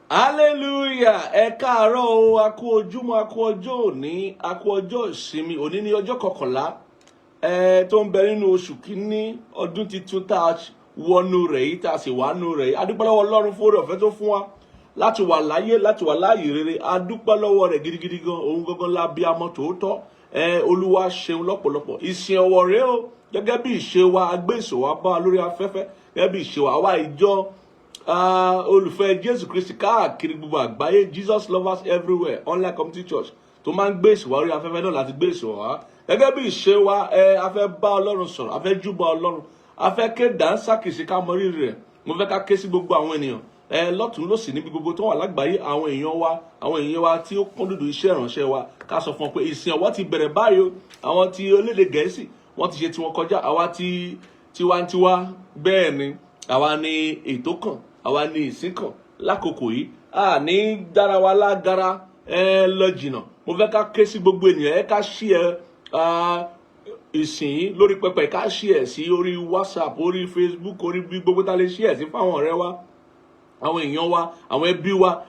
Hallelujah! Ẹ káàárọ̀ o, a kú ojúmọ́, a kú ọjọ́ òní, a kú ọjọ́ ìsinmi. Òní ní ọjọ́ 11 tó ń bẹ nínú oṣù kínní ọdún tuntun tá a wọnú rẹ̀ yìí, tá a sì wà nú rẹ̀ yìí. A dúpẹ́ lọ́wọ́ Ọlọ́run fún oore ọ̀fẹ́ tó fún wa láti wà láyé, láti wà láàyè rere. A dúpẹ́ lọ́wọ́ rẹ̀ gidigidi gan. Òun gangan la bí amọ̀ tòótọ́. Olúwa ṣeun lọ́pọ̀lọpọ̀. Ìsìn ọ̀wọ̀ rèé o. Gẹ́gẹ́ bí ìṣe wa, a gbé ìsìn wa bá wa lórí afẹ́fẹ́. Gẹ́gẹ́ bí ìṣe wa, àwa ìjọ olùfẹ́ Jésù Kristi káàkiri gbogbo àgbáyé, Jesus Lovers Everywhere Online Community Church, tó máa ń gbé ìsìn wa orí afẹ́fẹ́ náà láti gbé ìsìn wa. Gẹ́gẹ́ bí ìṣe wa, a fẹ́ bá Ọlọ́run sọ̀rọ̀, a fẹ́ júbà Ọlọ́run, a fẹ́ ké dànsákìsì ká mọ rírì rẹ̀. Mo fẹ́ ká ké sí gbogbo àwọn ènìyàn lọ́tún lọ́sì níbi gbogbo tó wà lágbàáyé, àwọn èèyàn wa tí ó kún dùdú iṣẹ́ ìránṣẹ́ wa, ká sọ fún wọn pé ìsìn ọ̀wọ̀ ti bẹ̀rẹ̀ báyìí o. Àwọn tí orílẹ̀-èdè Gẹ̀ẹ́sì, wọ́n ti ṣe tiwọn kọjá. Àwa ti tiwantiwa, bẹ́ẹ̀ ni, àwa ni ètò kàn, àwa ni ìsìn kàn lákòókò yìí. A ní dára wa lágara lọ jìnnà. Mo fẹ́ ká ké sí gbogbo ènìyàn, ká ṣí ìsìn yìí lórí pẹpẹ, ká ṣí ẹ sí orí WhatsApp, orí Facebook, orí bí gbogbo tá a lè ṣí ẹ sí fáwọn ọ̀rẹ́ wa, àwọn èèyàn wa, àwọn ẹbí wa.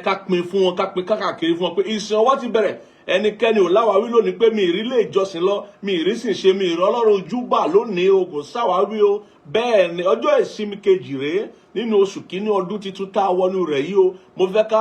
Ká pín fún wọn, ká pín káàkiri fún wọn pé ìsìn ọwọ́ ti bẹ̀rẹ̀. Ẹnikẹ́ni ò láwàáwí lónìí pé mi ìrí lè jọsìn lọ, mi ìrí sì ṣe, mi ìrí Ọlọ́run júbà lónìí o, kò sáwàáwí o. Bẹ́ẹ̀ ni, ọjọ́ ìsinmi kejì rèé nínú oṣù kínní ọdún tuntun tá a wọnú rẹ̀ yìí o. Mo fẹ́ ká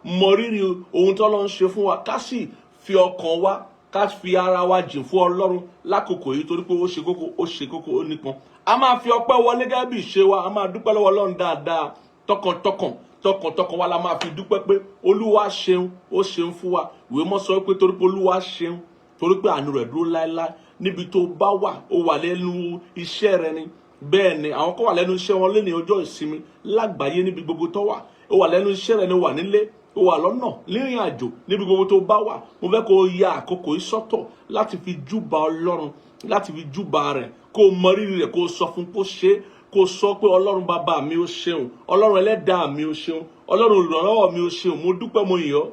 mọ rírì ohun tó Ọlọ́run ṣe fún wa, ká sì fi ọkàn wa, ká fi ara wa jìn fún Ọlọ́run lákòókò yìí, torí pé ó ṣe kókó, ó ṣe kókó, ó nípọn. A máa fi ọpẹ́ wọlé gẹ́gẹ́ bí ìṣe wa. A máa dúpẹ́ lọ́wọ́ Ọlọ́run dáadáa, tọkàntọkàn, tọkàntọkàn wa la máa fi dúpẹ́ pé Olúwa ṣeun, ó ṣeun fún wa. Ìwé mọ́ sọ pé torí pé Olúwa ṣeun, torí pé àánú rẹ̀ dúró láéláé. Níbi tó bá wà, ó wà lẹ́nu iṣẹ́ rẹ ni, bẹ́ẹ̀ ni, àwọn kan wà lẹ́nu iṣẹ́ wọn lẹ́ni ọjọ́ ìsinmi lágbàáyé, níbi gbogbo tó wà, ó wà lẹ́nu iṣẹ́ rẹ ni, ó wà nílé, ó wà lọ́nà nírìn àjò, níbi gbogbo tó bá wà, mo fẹ́ kó o ya àkókò yìí sọ́tọ̀ láti fi júbà Ọlọ́run, láti fi júbà rẹ̀, kó o mọ rírì rẹ̀, kó o sọ fún kó ṣe é, kó o sọ pé Ọlọ́run bàbá mi, ó ṣeun. Ọlọ́run ẹlẹ́dàá mi, ó ṣeun. Ọlọ́run olùrànlọ́wọ́ mi, ó ṣeun. Mo dúpẹ́, mo yìn ọ́.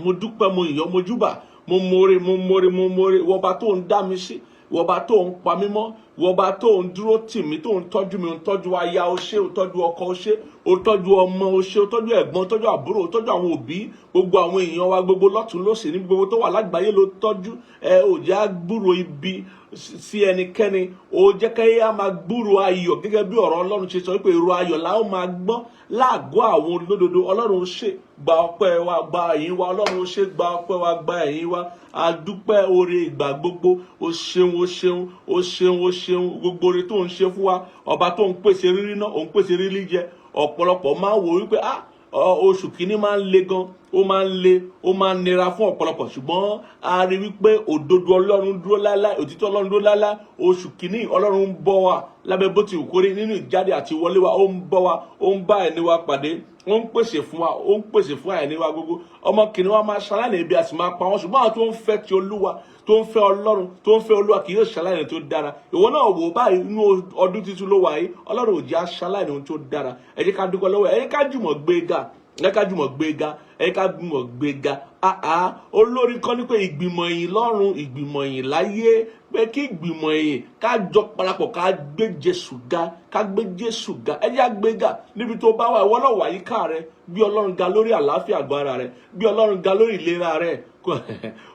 Mo dúpẹ́, mo yìn ọ́, mo júbà, mo mọ̀re, mo mọ̀re, mo mọ̀re. Ìwọba tó ń dá mi sí, ìwọba tó ń pa mí mọ́, ìwọba tó ń dúró tì mí, tó ń tọ́jú mi, ń tọ́jú aya, ó ṣé, ó tọ́jú ọkọ, ó ṣé, ó tọ́jú ọmọ, ó ṣé, ó tọ́jú ẹ̀gbọ́n, ó tọ́jú àbúrò, ó tọ́jú àwọn òbí, gbogbo àwọn èèyàn wa gbogbo lọ́tún lósì, níbi gbogbo tó wà lágbàáyé ló tọ́jú. Ò jẹ́ á gbúrò ibi sí ẹnikẹ́ni, ó jẹ́ kí á máa gbúrò ayọ̀, gẹ́gẹ́ bí ọ̀rọ̀ Ọlọ́run ṣe sọ wípé èrò ayọ̀ la ó máa gbọ́ láàgọ́ àwọn olódodo. Ọlọ́run, ṣe gba ọpẹ́ wa, gba ẹ̀yìn wa. Ọlọ́run, ṣe gba ọpẹ́ wa, gba ẹ̀yìn wa. A dúpẹ́ oore ìgbà gbogbo. O ṣeun, o ṣeun, o ṣeun, o ṣeun. Gbogbo oore tó ń ṣe fún wa, ọba tó ń pèsè rírí náà, ò ń pèsè rírí jẹ. Ọ̀pọ̀lọpọ̀ máa ń wò wípé ah, oṣù kìíní máa ń le gan, ó máa ń le, ó máa ń nira fún ọ̀pọ̀lọpọ̀, ṣùgbọ́n a rí wípé òdodo Ọlọ́run dúró láéláé, òtítọ́ Ọlọ́run dúró láéláé. Oṣù kìíní, Ọlọ́run ń bọ́ wa lábẹ́ bó ti wù kórí nínú ìjáde àti ìwọlé wa. Ó ń bọ́ wa, ó ń bá ẹni wa pàdé, ó ń pèsè fún wa, ó ń pèsè fún àìní wa gbogbo. Ọmọ kìnìún wa máa ṣaláìní, ibi àti máa pa wọn, ṣùgbọ́n àwọn tó ń fẹ́ ti Olúwa, tó ń fẹ́ Ọlọ́run, tó ń fẹ́ Olúwa, kì yóò ṣaláìní tó dára. Ìwọ náà wò báyìí, inú ọdún tuntun ló wà yìí. Ọlọ́run ò jẹ́ aṣaláìní ohun tó dára. Ẹ jẹ́ ká dúpẹ́ lọ́wọ́ ẹ. Jẹ́ ká jùmọ̀ gbé ga, ẹ jẹ́ ká jùmọ̀ gbé ga, ẹ jẹ́ ká jùmọ̀ gbé ga. Àá olórí kan ní pé ìgbìmọ̀ ìyìn lọ́run, ìgbìmọ̀ ìyìn láyé, pé kí ìgbìmọ̀ ìyìn ká jọ parapọ̀, ká gbé Jésù ga, ká gbé Jésù ga. Ẹ jẹ́ á gbé ga níbi tó bá wà. Ìwọ náà wà yíká rẹ, gbé Ọlọ́run ga lórí àlàáfíà àgọ́ ara rẹ, gbé Ọlọ́run ga lórí ìlera rẹ.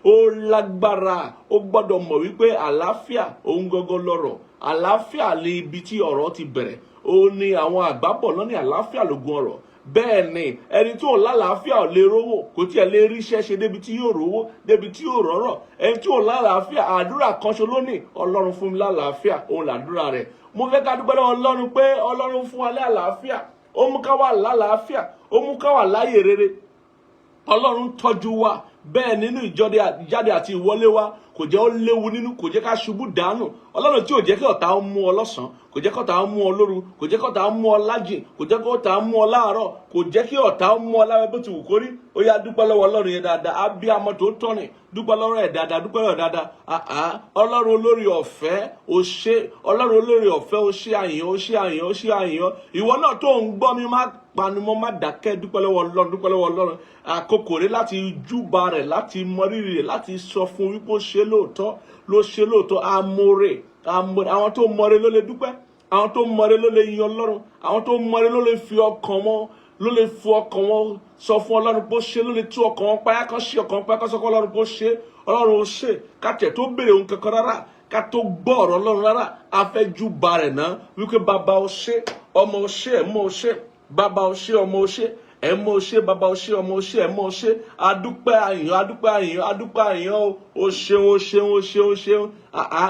Ó lágbára, ó gbọ́dọ̀ mọ̀ wípé àlàáfíà òun gangan lọ́rọ̀. Àlàáfíà lè ibi tí ọ̀rọ̀ ti bẹ̀rẹ̀. Ó ní àwọn àgbà bọ̀ lọ́ní àlàáfíà lògùn ọ̀rọ̀. Bẹ́ẹ̀ ni, ẹni tó lálàáfíà ò lè rówó, kò tiẹ̀ lè ríṣẹ́ ṣe débi tí yóò rówó, débi tí yóò rọ́rọ̀. Ẹni tí ò lálàáfíà, àdúrà kan ṣo lónìí, "Ọlọ́run, fún mi lálàáfíà," òun làdúrà rẹ̀. Mo fẹ́ ká dúpẹ́ lọ́wọ́ Ọlọ́run pé Ọlọ́run fún wa ní àlàáfíà, ó mú ká wà lálàáfíà, ó mú ká wà láyè rere. Ọlọ́run tọ́jú wa bẹ́ẹ̀ nínú ìjáde àti ìwọlé wa, kò jẹ́ ó léwu nínú, kò jẹ́ ká ṣubú dànù. Ọlọ́run tí ò jẹ́ kí ọ̀tá ó mú ọ lọ́sàn-án, kò jẹ́ kí ọ̀tá ó mú ọ lóru, kò jẹ́ kí ọ̀tá ó mú ọ lájìn, kò jẹ́ kí ọ̀tá ó mú ọ láàárọ̀, kò jẹ́ kí ọ̀tá ó mú ọ lábẹ́ bó ti wù kórí. Ó yá, dúpẹ́ lọ́wọ́ Ọlọ́run yẹn dáadáa. Abiyamọ tó tọ́rìn, dúpẹ́ lọ́wọ́ ẹ̀ dáadáa, dúpẹ́ lọ́wọ́ ẹ̀ dáadáa. Àá Ọlọ́run olórí ọ̀fẹ́, ó ṣé. Ọlọ́run olórí ọ̀fẹ́, ó ṣé. Àyàn, ó ṣé. Àyàn, ó ṣé. Àyàn, ìwọ náà tó ń gbọ́ mi, má panumọ́, má dákẹ́. Dúpẹ́ lọ́wọ́ Ọlọ́run, dúpẹ́ lọ́wọ́ Ọlọ́run. Àkókò rẹ̀ láti júbà rẹ̀, láti mọrírì rẹ̀, láti sọ fún wípé ó ṣe lóòótọ́ ló ṣe lóòótọ́. Amóore, amóore. Àwọn tó mọre ló lè dúpẹ́, àwọn tó mọre ló lè yin Ọlọ́run, àwọn tó mọre ló lè fi ọkàn wọn ló lè fún ọkàn wọn sọ fún Ọlọ́run pé ó ṣe, ló lè tú ọkàn wọn páyà kan, ṣí ọkàn wọn páyà kan, sọ fún Ọlọ́run pé ó ṣe. Ọlọ́run ó ṣe. Ká tẹ̀ tó béèrè ohun kankan rárá, ká tó gbọ́ ọ̀rọ̀ Ọlọ́run rárá, a fẹ́ júbà rẹ̀ náà wípé bàbá, ó ṣe, ọmọ, ó ṣe, ẹ̀mọ́, ó ṣe, bàbá, ó ṣe, ọmọ, ó ṣe, ẹ̀mọ́, ó ṣe, bàbá, ó ṣe, ọmọ, ó ṣe, ẹ̀mọ́, ó ṣe. Adúpẹ́ àyàn, adúpẹ́ àyàn, adúpẹ́ àyàn o. Ó ṣeun, ó ṣeun, ó ṣeun, ó ṣeun.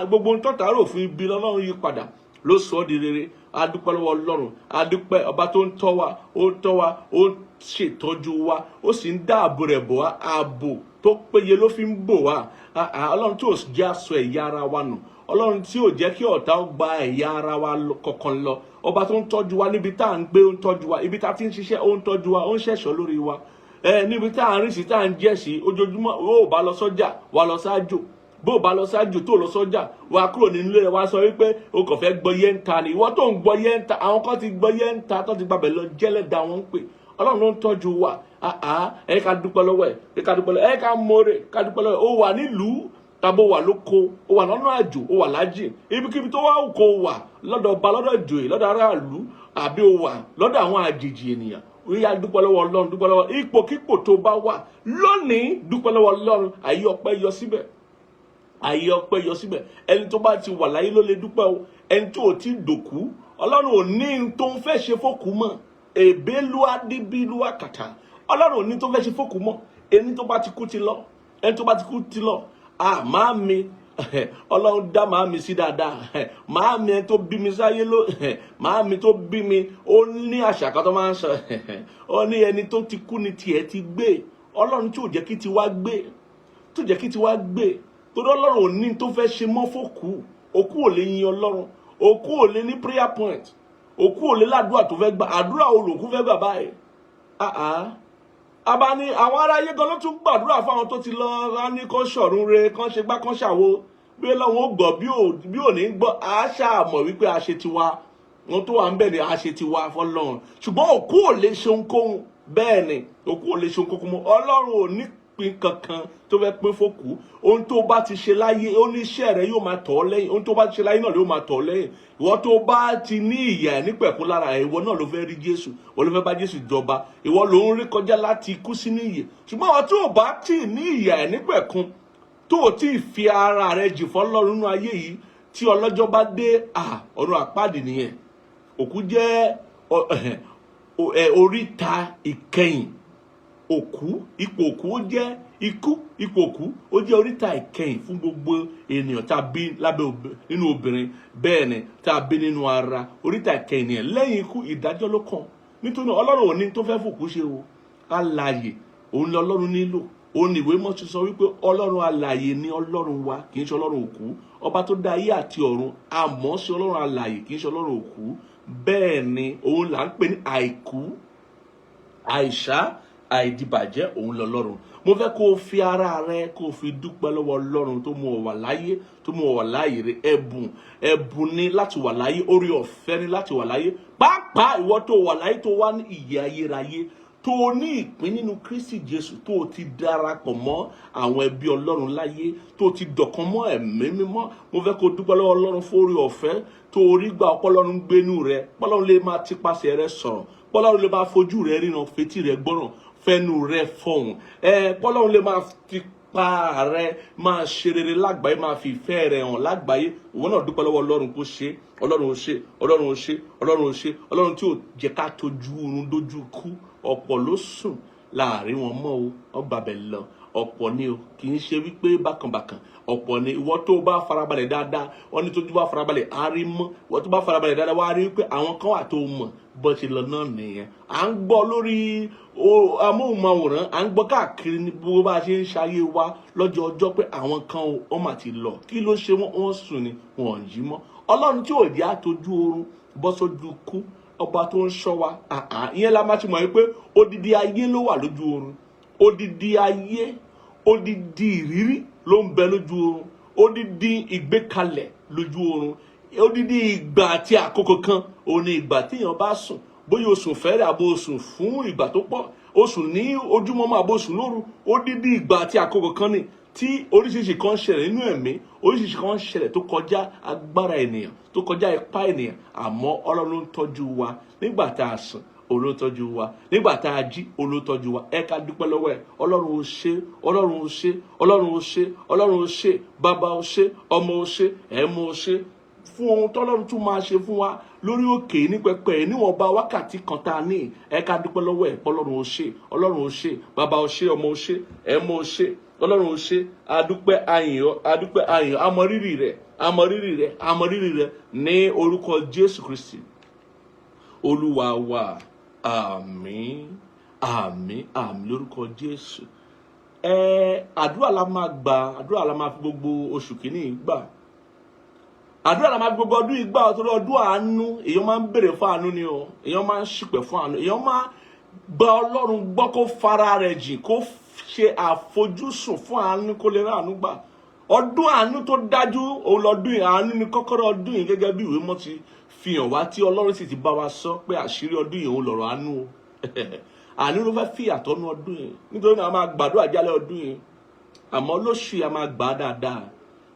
Gbogbo ohun tọ́ta rò fún ibi lọ́lọ́run yí padà, ló sọ ọ́ di rere. Adúpẹ́ lọ́wọ́ Ọlọ́run, adúpẹ́ ọba tó ń tọ́ wa, ó ń tọ́ wa, ó ń ṣètọ́jú wa, ó sì ń dáàbò rẹ̀ bò wá. Ààbò tó péye ló fi ń bò wá. Ọlọ́run tí ò jẹ́ aṣọ ẹ̀yà ara wa nù, Ọlọ́run tí ò jẹ́ kí ọ̀tá ó gba ẹ̀yà ara wa kankan lọ, ọba tó ń tọ́jú wa níbi tá à ń gbé, ó ń tọ́jú wa ibi tá a ti ń ṣiṣẹ́, ó ń tọ́jú wa, ó ń ṣẹ̀ṣọ́ lórí wa ẹ níbi tá à ń rìn sí, tá à ń jẹ́ sí ojoojúmọ́. Ó bá lọ sọ́jà, wà lọ sájò. Bó o bá lọ sájò, tó lọ sọ́jà, wà á kúrò nínú ilé rẹ, wà á sọ wípé o kàn fẹ́ gbọ́ yẹn ń ta ni. Ìwọ tó ń gbọ́ yẹn ń ta, àwọn kan ti gbọ́ yẹn ń ta tó ti gbàbẹ̀ lọ jẹ́lẹ̀ da wọn ń pè. Ọlọ́run ló ń tọ́jú wa. Ẹ ká dúpẹ́ lọ́wọ́ ẹ, ẹ ká dúpẹ́ lọ́wọ́ ẹ, ká mọ̀ọ́rẹ́, ká dúpẹ́ lọ́wọ́ ẹ. Ó wà nílùú tàbó, wà lóko, ó wà lọ́nà àjò, ó wà lájìn, ibikíbi tó wà kó wà, lọ́dọ̀ ọba, lọ́dọ̀ ìjòyè, lọ́dọ̀ aráàlú, àbí ó wà lọ́dọ̀ àwọn àjèjì ènìyàn, ó yá, dúpẹ́ lọ́wọ́ Ọlọ́run, dúpẹ́ lọ́wọ́. Ipòkípò tó bá wà lónìí, dúpẹ́ lọ́wọ́ Ọlọ́run. Àyè ọpẹ́ yọ síbẹ̀, àyè ọpẹ́ yọ síbẹ̀. Ẹni tó bá ti wà láyé ló lè dúpẹ́ o. Ẹni tó ò tí dòkú, Ọlọ́run ò ní n tó ń fẹ́ ṣe fókù mọ́. Èbélúwa díbílúwa kàtà, Ọlọ́run ò ní tó fẹ́ ṣe fókù mọ́. Ẹni tó bá ti kú ti lọ, ẹni tó bá ti kú ti lọ. À máa mi, Ọlọ́run dá màá mi sí dáadáa. Màá mi, ẹni tó bí mi sáyé ló màá mi tó bí mi, ó ní àṣà kan tó máa ń sọ. Ó ní ẹni tó ti kú ni tiẹ̀ ti gbé. Ọlọ́run tí ò jẹ́ kí tiwa gbé, tó jẹ́ kí tiwa gbé, torí Ọlọ́run ò ní tó fẹ́ ṣe mọ́ fòkú. Òkú ò lè yin Ọlọ́run, òkú ò lè ní prayer point, òkú ò lè ládùúgbà tó fẹ́ gbà. Àdúrà olòkú fẹ́ gbà báyìí? Ah ah, àbá ni àwọn aráyé gan ló tún gbàdúrà fáwọn tó ti lọ á ní kán ṣọ̀run re, kán ṣe gbá, kán ṣàwo. Bí Ọlọ́run ó gbọ́, bí ò ní gbọ́, á ṣàmọ̀ wípé a ṣe tiwa. Wọn tó wà ń bẹ̀ ni a ṣe tiwa fọlọ́run, ṣùgbọ́n òkú ò lè ṣe ohunkóhun. Bẹ́ẹ̀ ni, òkú ò lè ṣe ohunkóhun mọ́. Ọlọ́run ò ní pín kankan tó fẹ́ pín fókù. Ohun tó bá ti ṣe láyé, ó ní iṣẹ́ rẹ yóò máa tọ̀ ọ́ lẹ́yìn. Ohun tó bá ti ṣe láyé náà yóò máa tọ̀ ọ́ lẹ́yìn. Ìwọ tó bá ti ní ìyà ẹ̀ nípẹ̀kún lára ẹ̀, ìwọ náà ló fẹ́ rí Jésù, ìwọ ló fẹ́ bá Jésù jọba, ìwọ ló ń rí kọjá láti ikú sínú ìyè. Ṣùgbọ́n àwọn tó bá tì ní ìyà ẹ̀ nípẹ̀kún, tó o tí ì fi ara rẹ jì fọ́lọ́run nínú ayé yìí, tí ọlọ́jọ́ bá dé, ọ̀run àpáàdì nìyẹn. Òkú jẹ́ oríta ìkẹyìn. Òkú, ipò òkú ó jẹ́ ikú, ipò òkú ó jẹ́ oríta ìkẹyìn fún gbogbo ènìyàn tá a bí lábẹ́ nínú obìnrin. Bẹ́ẹ̀ ni, tá a bí nínú ara, oríta ìkẹyìn nìyẹn. Lẹ́yìn ikú, ìdájọ́ ló kàn. Nítorí náà, Ọlọ́run ò ní tó fẹ́ fòkú ṣe o. Alààyè òun ni Ọlọ́run nílò. Òun ni ìwé mọ́ ti sọ wípé Ọlọ́run alààyè ni Ọlọ́run wa, kì í ṣe Ọlọ́run òkú. Ọba tó dá ayé àti ọ̀run, àmọ́ sí Ọlọ́run alààyè, kì í ṣe Ọlọ́run òkú. Bẹ́ẹ̀ ni, òun là ń pè ní àìkú, àìsá, àìdìbàjẹ́. Òun lọ́lọ́run. Mo fẹ́ kó o fi ara rẹ, kó o fi dúpẹ́ lọ́wọ́ Ọlọ́run tó mú ọ wà láyé, tó mú ọ wà láàyè rẹ. Ẹ̀bùn, ẹ̀bùn ni láti wà láyé, orí ọ̀fẹ́ ni láti wà láyé. Pàápàá ìwọ tó wà láyé, tó wá ní ìyè ayérayé, tó o ní ìpín nínú Kristi Jésù, tó o ti darapọ̀ mọ́ àwọn ẹbí Ọlọ́run láyé, tó o ti dọ̀kan mọ́ Ẹ̀mí Mímọ́, mo fẹ́ kó o dúpẹ́ lọ́wọ́ Ọlọ́run fún orí ọ̀fẹ́ tó o rí gbà. Ọpọlọ́run gbénú rẹ, Ọlọ́run lè máa tipasẹ̀ rẹ sọ̀rọ̀, Ọlọ́run lè máa fojú rẹ ríran, fetí rẹ gbọ́ràn, fẹnu rẹ fọhùn ẹ, Ọlọ́run lè máa tipa rẹ máa ṣe rere lágbàáyé, máa fi ìfẹ́ rẹ hàn lágbàáyé. Òun náà dúpẹ́ lọ́wọ́ Ọlọ́run kó ṣe. Ọlọ́run ó ṣe, Ọlọ́run ó ṣe, Ọlọ́run ó ṣe. Ọlọ́run tí ò jẹ́ ká tójú oorun dójú kú. Ọ̀pọ̀ ló sùn láàrin wọn mọ́ o, wọ́n gbàbẹ̀ lọ. Ọ̀pọ̀ ni o, kì í ṣe wípé bákànbàkàn, ọ̀pọ̀ ni. Ìwọ tó bá farabalẹ̀ dáadáa, wọ́n ní tójú bá farabalẹ̀ á rí mọ́. Ìwọ tó bá farabalẹ̀ dáadáa, wá rí wípé àwọn kan wà tó mọ̀ bó ṣe lọ náà nìyẹn. À ń gbọ́ lórí amóhùnmáwòrán, à ń gbọ́ káàkiri ní gbogbo bá a ṣe ń ṣayé wa lọ́jọ́ ọjọ́ pé àwọn kan ó mà ti lọ. Kí ló ṣe wọ́n? Wọ́n sùn ni, wọn ò jí mọ́. Ọlọ́run tí ò jẹ́ àtọ́jú oorun bọ́ sójú kú, ọba tó ń ṣọ́ wa, ìyẹn la máa ti mọ̀ wípé odidi ayé ló wà lójú oorun. Odidi ayé, odidi ìrírí ló ń bẹ lójú oorun, odidi ìgbékalẹ̀ lójú oorun, odidi ìgbà àti àkókò kan òun ni ìgbà téèyàn bá sùn. Bóyá o sùn fẹ́rẹ̀, àbó o sùn fún ìgbà tó pọ̀, o sùn ní ojúmọ́mọ́, àbó o sùn lóru, odidi ìgbà àti àkókò kan ni tí oríṣiríṣi kan ń ṣẹlẹ̀ nínú ẹ̀mí, oríṣiríṣi kan ń ṣẹlẹ̀ tó kọjá agbára ènìyàn, tó kọjá ipá ènìyàn. Àmọ́ Ọlọ́run ń tọ́jú wa nígbà tá a sùn. Òun Òun ló tọ́jú wa nígbà tá a jí. Òun ló tọ́jú wa. Ẹ ká dúpẹ́ lọ́wọ́ ẹ̀. Ọlọ́run, ó ṣé. Ọlọ́run, ó ṣé. Ọlọ́run, ó ṣé. Ọlọ́run, ó ṣé. Bàbá, ó ṣé. Ọmọ, ó ṣé. Ẹ̀mú, ó ṣé fún ohun tọ́lọ́run tún máa ṣe fún wa lórí òkè ní pẹpẹ níwọ̀nba wákàtí kan tá a ní. Ẹ ká dúpẹ́ lọ́wọ́ ẹ̀. Ọlọ́run, ó ṣé. Ọlọ́run, ó ṣé. Bàbá, ó ṣé. Ọmọ, ó ṣé. Ẹ̀mú, ó ṣé. Ọlọ́run, ó ṣé. Adúpẹ́, ayìn, adúpẹ́, ayìn. Amọ̀rírì rẹ̀, amọ̀rírì rẹ̀, amọ̀rírì rẹ̀ ní orúkọ Jésù Kristi Olúwa wa. Àmín, àmín, àmín lórúkọ Jésù. Ẹ àdúrà la máa gbà. Àdúrà la máa fi gbogbo oṣù kìíní gbà. Àdúrà la máa fi gbogbo ọdún yìí gbà, torí ọdún àánú. Èèyàn máa ń béèrè fún àánú ni o. Èèyàn máa ń ṣìpẹ̀ fún àánú. Èèyàn máa gba Ọlọ́run gbọ́, kó fara rẹ̀ jìn, kó ṣe àfojúsùn fún àánú, kó lè rí àánú gbà. Ọdún àánú tó dájú òun lọ́dún yìí. Àánú ni kọ́kọ́rọ́ ọdún yìí, gẹ́gẹ́ bí ìwé mọ́ ti fi hàn wá, tí Ọlọ́run sì ti bá wa sọ pé àṣírí ọdún yìí òun lọ̀rọ̀ àánú o. Àánú ló fẹ́ fi àtọ́nú ọdún yìí. Nítorí náà, a máa gbàdúrà jálẹ̀ ọdún yìí, àmọ́ lóṣù yìí, a máa gbà á dáadáa.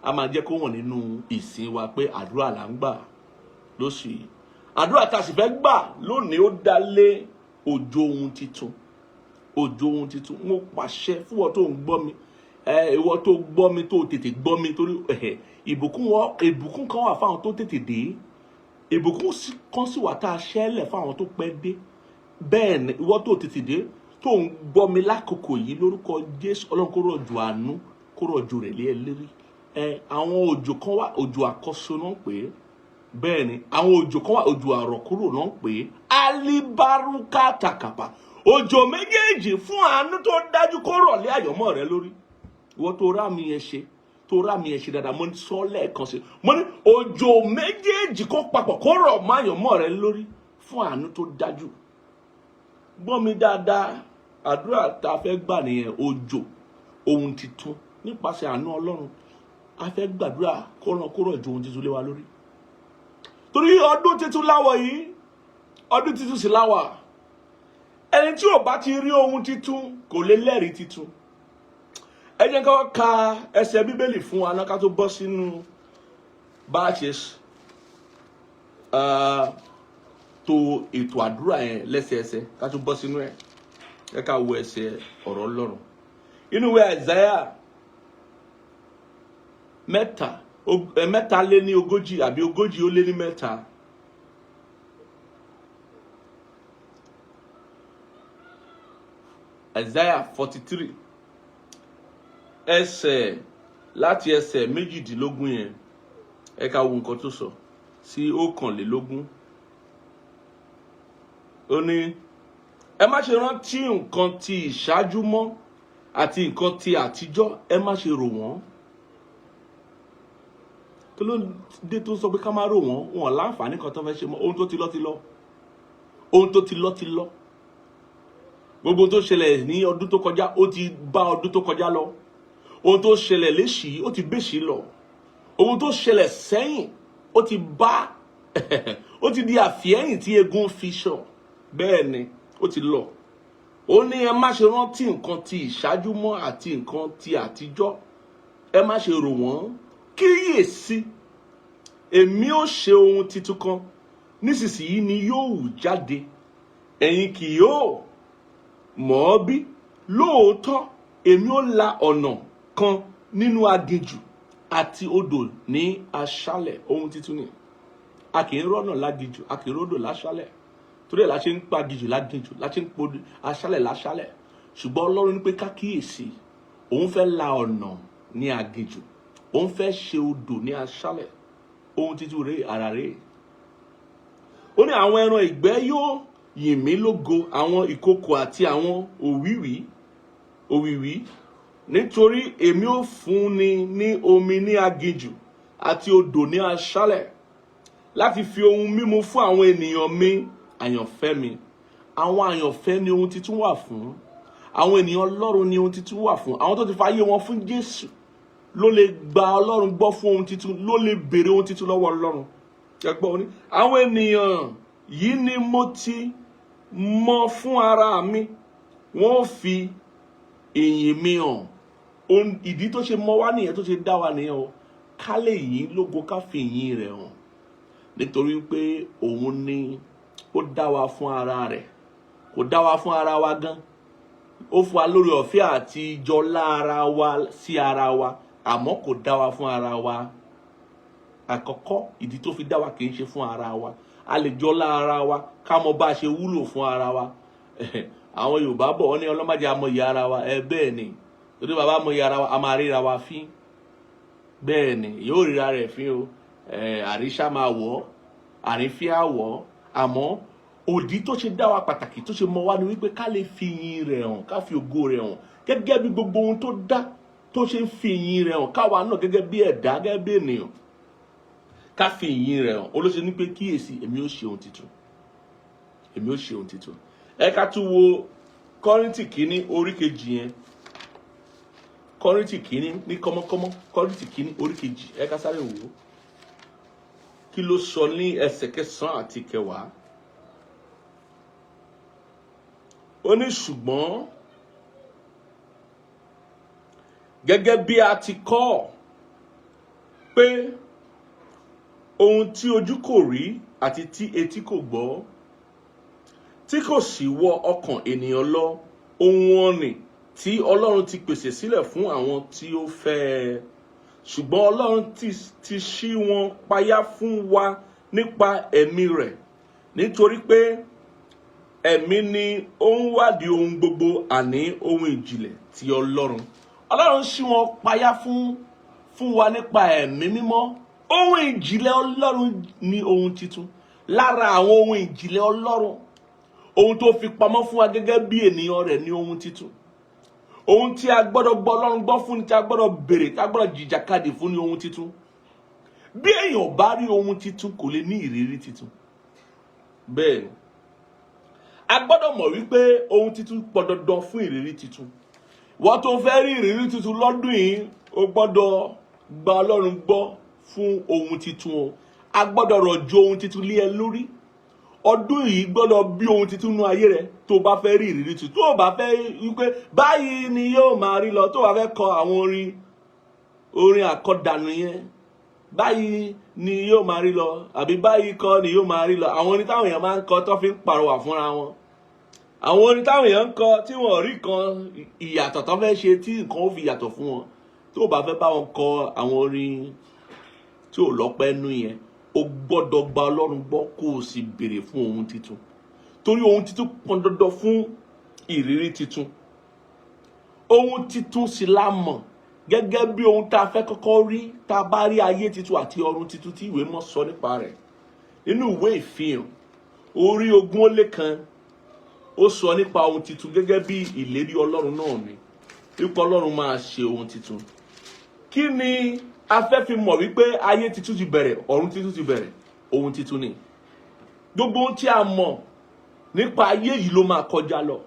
A máa jẹ́ kó wọ̀n nínú ìsìn wa pé àdúrà là ń gbà lóṣù yìí. Àdúrà tá a sì fẹ́ gbà lónìí, ó dá lé òjò ohun titun, òjò ohun titun. Mo pàṣẹ fún ọ tó ń gbọ́ mi, ẹ ìwọ tó gbọ́ mi, tó tètè gbọ́ mi, torí ìbùkún wọn, ìbùkún kan wà fáwọn tó tètè dé, ìbùkún kan sì wà tá a ṣẹ́lẹ̀ fáwọn tó pẹ́ dé. Bẹ́ẹ̀ ni ìwọ tó tètè dé, tó ń gbọ́ mi lákòókò yìí, lórúkọ Jésù, Ọlọ́run kó rọ̀jò àánú, kó rọ̀jò rẹ̀ lé ẹ lérí. Ẹ àwọn òjò kan wà, òjò àkọ́so náà ń pè é. Bẹ́ẹ̀ ni àwọn òjò kan wà, òjò àrọ̀kúrò náà ń pè é. Alibaruka takapa, òjò méjèèjì fún àánú tó dájú kó rọ̀ lé àyọ̀mọ́ rẹ lórí. Ìwọ tó rá mi yẹn ṣe, tó rá mi yẹn ṣe dáadáa, mo sọ lẹ́ẹ̀kan sí, mo ní òjò méjèèjì kó papọ̀, kó rọ̀ mọ́ àyọ̀mọ́ rẹ lórí fún àánú tó dájú. Gbọ́ mi dáadáa, àdúrà tá a fẹ́ gbà nìyẹn, òjò ohun titun nípasẹ̀ àánú Ọlọ́run. A fẹ́ gbàdúrà kó ràn, kó rọ̀jò ohun titun lé wa lórí, torí ọdún titun láwọ̀ yìí, ọdún titun sì láwà. Ẹni tí ò bá ti rí ohun titun kò lè lẹ́rìí titun. Ẹ jẹ́ ká ka ẹsẹ̀ Bíbélì fún wa náà ká tó bọ́ sínú bá a ṣe to ètò àdúrà yẹn lẹ́sẹẹsẹ. Ká tó bọ́ sínú ẹ̀, ẹ ká wo ẹsẹ̀ ọ̀rọ̀ Ọlọ́run inú ìwé Àìsáyà 43 àbí 43. Isaiah 43, ẹsẹ̀ láti ẹsẹ̀ 18 yẹn, ẹ ká wo nǹkan tó sọ sí 21. Ó ní, "Ẹ má ṣe rántí nǹkan ti ìṣáájú mọ́, àti nǹkan ti àtijọ́, ẹ má ṣe rò wọ́n." Kí ló dé tó sọ pé ká má rò wọ́n? Wọn láǹfààní kan tó fẹ́ ṣe mọ́. Ohun tó ti lọ ti lọ. Ohun tó ti lọ ti lọ. Gbogbo ohun tó ṣẹlẹ̀ ní ọdún tó kọjá, ó ti bá ọdún tó kọjá lọ. Ohun tó ṣẹlẹ̀ léṣìí, ó ti bẹ́ṣìí lọ. Ohun tó ṣẹlẹ̀ sẹ́yìn, ó ti bá, ó ti di àfihẹ́yìn tí eégún fi ṣọ. Bẹ́ẹ̀ ni, ó ti lọ. Ó ní, "Ẹ má ṣe rántí nǹkan ti ìṣáájú mọ́, àti nǹkan ti àtijọ́, ẹ má ṣe rò wọ́n. Kíyèsí, èmi ó ṣe ohun titun kan nísinsìnyí ni yóò hù jáde, ẹ̀yin kì yóò mọ̀ ọ́ bí? Lóòótọ́, èmi ó la ọ̀nà kan nínú aginjù àti odò ní aṣálẹ̀." Ohun titun ni. A kì í rọ́nà láginjù, a kì í ródò láṣálẹ̀. Torí ẹ̀ la ṣe ń pa aginjù láginjù, la ṣe ń po aṣálẹ̀ láṣálẹ̀. Ṣùgbọ́n Ọlọ́run ní pé ká kíyèsí, òun fẹ́ la ọ̀nà ní aginjù, òun fẹ́ ṣe odò ní aṣálẹ̀. Ohun titun rèé, ara rèé. Ó ní, "Àwọn ẹran ìgbẹ́ yóò yìn mí lógo, àwọn ìkookò àti àwọn òwìwí, nítorí èmi ò fúnni ní omi ní aginjù àti odò ní aṣálẹ̀, láti fi ohun mímu fún àwọn ènìyàn mi, àyànfẹ́ mi." Àwọn àyànfẹ́ ni ohun titun wà fún. Àwọn ènìyàn Ọlọ́run ni ohun titun wà fún. Àwọn tó ti fa ayé wọn fún Jésù ló lè gba Ọlọ́run gbọ́ fún ohun titun, ló lè béèrè ohun titun lọ́wọ́ Ọlọ́run. Ẹgbọ́n ní, "Àwọn ènìyàn yìí ni mo ti mọ fún ara mi, wọ́n ó fi ìyìn mi hàn." Ìdí tó ṣe mọ wá nìyẹn, tó ṣe dá wa nìyẹn o, ká lè yìn lógo, ká fi ìyìn rẹ̀ hàn, nítorí pé òun ni ó dá wa fún ara rẹ̀. Kò dá wa fún ara wa gan. Ó fún wa lórí ọ̀fẹ́ àti jọlá ara wa sí ara wa, àmọ́ kò dá wa fún ara wa. Àkọ́kọ́ ìdí tó fi dá wa kì í ṣe fún ara wa. A lè jọlá ara wa, ká mọ bá a ṣe wúlò fún ara wa. Àwọn Yorùbá bọ̀, wọ́n ní ọlọ́mọdé amọ̀yẹ ara wa. Ẹ bẹ́ẹ̀ ni, torí bàbá amọ̀yẹ ara wa, a máa ríra wa fín. Bẹ́ẹ̀ ni, yóò ríra rẹ̀ fín o. Àríṣà máa wọ̀ ọ́, àrífín á wọ̀ ọ́. Àmọ́ òdì tó ṣe dá wa pàtàkì tó ṣe mọ wá ni wípé ká lè fi ìyìn rẹ̀ hàn, ká fi ògo rẹ̀ hàn, gẹ́gẹ́ bí gbogbo ohun tó dá tó ṣe ń fi ìyìn rẹ̀ hàn, káwa náà gẹ́gẹ́ bí ẹ̀dá, gẹ́gẹ́ bí ènìyàn, ká fi ìyìn rẹ̀ hàn. Olóṣèlú ní pé, "Kíyèsí, èmi ó ṣe ohun tuntun, èmi ó ṣe ohun tuntun." Ẹ ká tún wo Kọ́ríńtì kínní orí kejì yẹn. Kọ́ríńtì kínní ní kọ́mọ́kọ́mọ́, Kọ́ríńtì kínní orí kejì, ẹ ká sáré wò ó. Kí ló sọ ní ẹsẹ̀ kẹsàn-án àti kẹwàá? Ó ní, "Ṣùgbọ́n gẹ́gẹ́ bí a ti kọ́ pé ohun tí ojú kò rí àti tí etí kò gbọ́, tí kò sì wọ ọkàn ènìyàn lọ, ohun ọ̀nì tí Ọlọ́run ti pèsè sílẹ̀ fún àwọn tí ó fẹ́ ẹ. Ṣùgbọ́n Ọlọ́run ti ṣí wọn payá fún wa nípa ẹ̀mí rẹ̀, nítorí pé ẹ̀mí ni ó ń wádìí ohun gbogbo, àní ohun ìjìnlẹ̀ ti Ọlọ́run." Ọlọ́run ṣí wọn payá fún wa nípa ẹ̀mí mímọ́. Ohun ìjìnlẹ̀ Ọlọ́run ní ohun titun. Lára àwọn ohun ìjìnlẹ̀ Ọlọ́run, ohun tó fi pamọ́ fún wa gẹ́gẹ́ bí ènìyàn rẹ̀ ní ohun titun. Ohun tí a gbọ́dọ̀ gbọ́ Ọlọ́run gbọ́ fún ni, tí a gbọ́dọ̀ béèrè, tí a gbọ́dọ̀ jìjàkadì fún ní ohun titun. Bí èèyàn bá rí ohun titun, kò lè ní ìrírí titun. Bẹ́ẹ̀ ni, a gbọ́dọ̀ mọ̀ wípé ohun titun pọn dandan fún ìrírí titun. Wọ́n tó fẹ́ rí ìrírí titun lọ́dún yìí, o gbọ́dọ̀ gba Ọlọ́run gbọ́ fún ohun titun o. A gbọ́dọ̀ rọ̀jò ohun titun lé ẹ lórí. Ọdún yìí gbọ́dọ̀ bí ohun titun nú ayé rẹ tó bá fẹ́ rí ìrírí titun. Tó bá fẹ́ wípé báyìí ni yóò máa rí lọ, tó bá fẹ́ kọ àwọn orin àkọdànù yẹn, báyìí ni yóò máa rí lọ àbí báyìí kọ́ ni yóò máa rí lọ, àwọn orin táwọn èèyàn máa ń kọ tó fi ń pàrọwà fúnra wọn, àwọn orin táwọn èèyàn ń kọ tí wọn rí kan ìyàtọ̀ tó fẹ́ ṣe tí nǹkan ó fi yàtọ̀ fún wọn, tó bá fẹ́ bá wọn kọ àwọn orin tí ò lọ́pẹ́ nú yẹn, o gbọ́dọ̀ gba Ọlọ́run gbọ́ kó o sì béèrè fún ohun titun, torí ohun titun pọn dandan fún ìrírí titun. Ohun titun sì la mọ̀ gẹ́gẹ́ bí ohun tá a fẹ́ kọ́kọ́ rí tá a bá rí ayé titun àti ọ̀run titun tí ìwé mọ́ sọ nípa rẹ̀. Nínú ìwé Ìfihàn orí 21, ó sọ nípa ohun titun gẹ́gẹ́ bí ìlérí Ọlọ́run náà ni wípé Ọlọ́run máa ṣe ohun titun. Kí ni a fẹ́ fi mọ̀ wípé ayé titun ti bẹ̀rẹ̀, ọ̀run titun ti bẹ̀rẹ̀? Ohun titun ni. Gbogbo ohun tí a mọ̀ nípa ayé yìí ló máa kọjá lọ,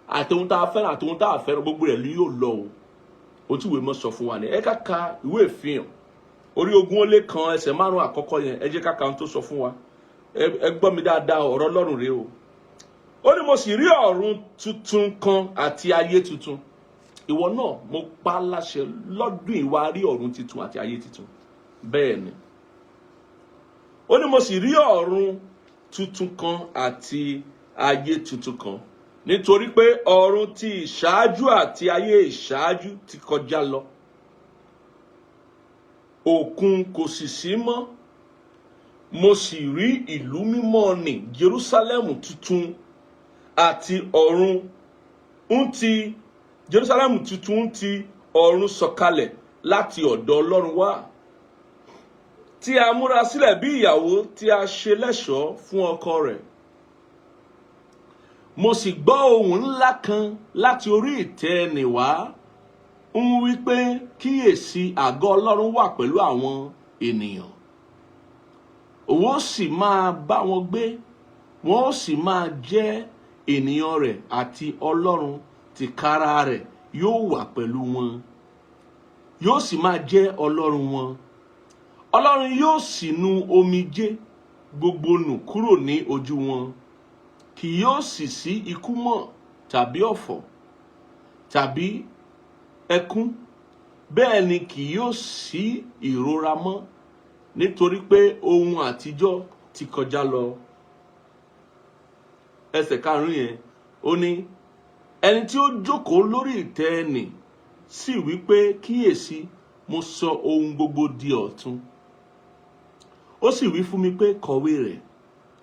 àti ohun tá a fẹ́ràn àti ohun tá a fẹ́ràn, gbogbo rẹ̀ ló yóò lọ o. Ohun tí ìwé mọ́ sọ fún wa ni. Ẹ ká ka ìwé Ìfihàn orí 21, ẹsẹ̀ 5 àkọ́kọ́ yẹn. Ẹ jẹ́ ká ka ohun tó sọ fún wa. Ẹ gbọ́ mi dáadáa, ọ̀rọ̀ Ọlọ́run rèé o. Ó ní, "Mo sì rí ọ̀run tuntun kan àti ayé tuntun." Ìwọ náà, mo pa á láṣẹ lọ́dún ìwà rí ọ̀run tuntun àti ayé tuntun. Bẹ́ẹ̀ ni. Ó ní, "Mo sì rí ọ̀run tuntun kan àti ayé tuntun kan, nítorí pé ọ̀run ti ìṣáájú àti ayé ìṣáájú ti kọjá lọ, òkun kò sì sí mọ́. Mo sì rí ìlú mímọ́ ní Jerúsálẹ́mù tuntun àti ọ̀run ń ti Jerúsálẹ́mù tuntun ń ti ọ̀run sọ̀kalẹ̀ láti ọ̀dọ̀ Ọlọ́run wá, tí a múra sílẹ̀ bí ìyàwó tí a ṣe lẹ́ṣọ̀ọ́ fún ọkọ rẹ̀. Mo sì gbọ́ ohùn ńlá kan láti orí ìtẹ́ nì wá ń wí pé, 'Kíyèsí, àgọ́ Ọlọ́run wà pẹ̀lú àwọn ènìyàn. Òun ó sì máa bá wọn gbé, wọn ó sì máa jẹ́ ènìyàn rẹ̀, àti Ọlọ́run tìkára rẹ̀ yóò wà pẹ̀lú wọn, yóò sì máa jẹ́ Ọlọ́run wọn. Ọlọ́run yóò sì nu omijé gbogbo nù kúrò ní ojú wọn. Kì yóò sì sí ikú mọ́, tàbí ọ̀fọ̀, tàbí ẹkún, bẹ́ẹ̀ ni kì yóò sí ìrora mọ́, nítorí pé ohun àtijọ́ ti kọjá lọ." Ẹsẹ̀ karùn-ún yẹn, Ó ní ẹni tí ó jókòó lórí ìtẹ́ ẹnì sì wí pé, "Kíyèsí, mo sọ ohun gbogbo di ọ̀tun." Ó sì wí fún mi pé, "Kọ̀wé rẹ̀,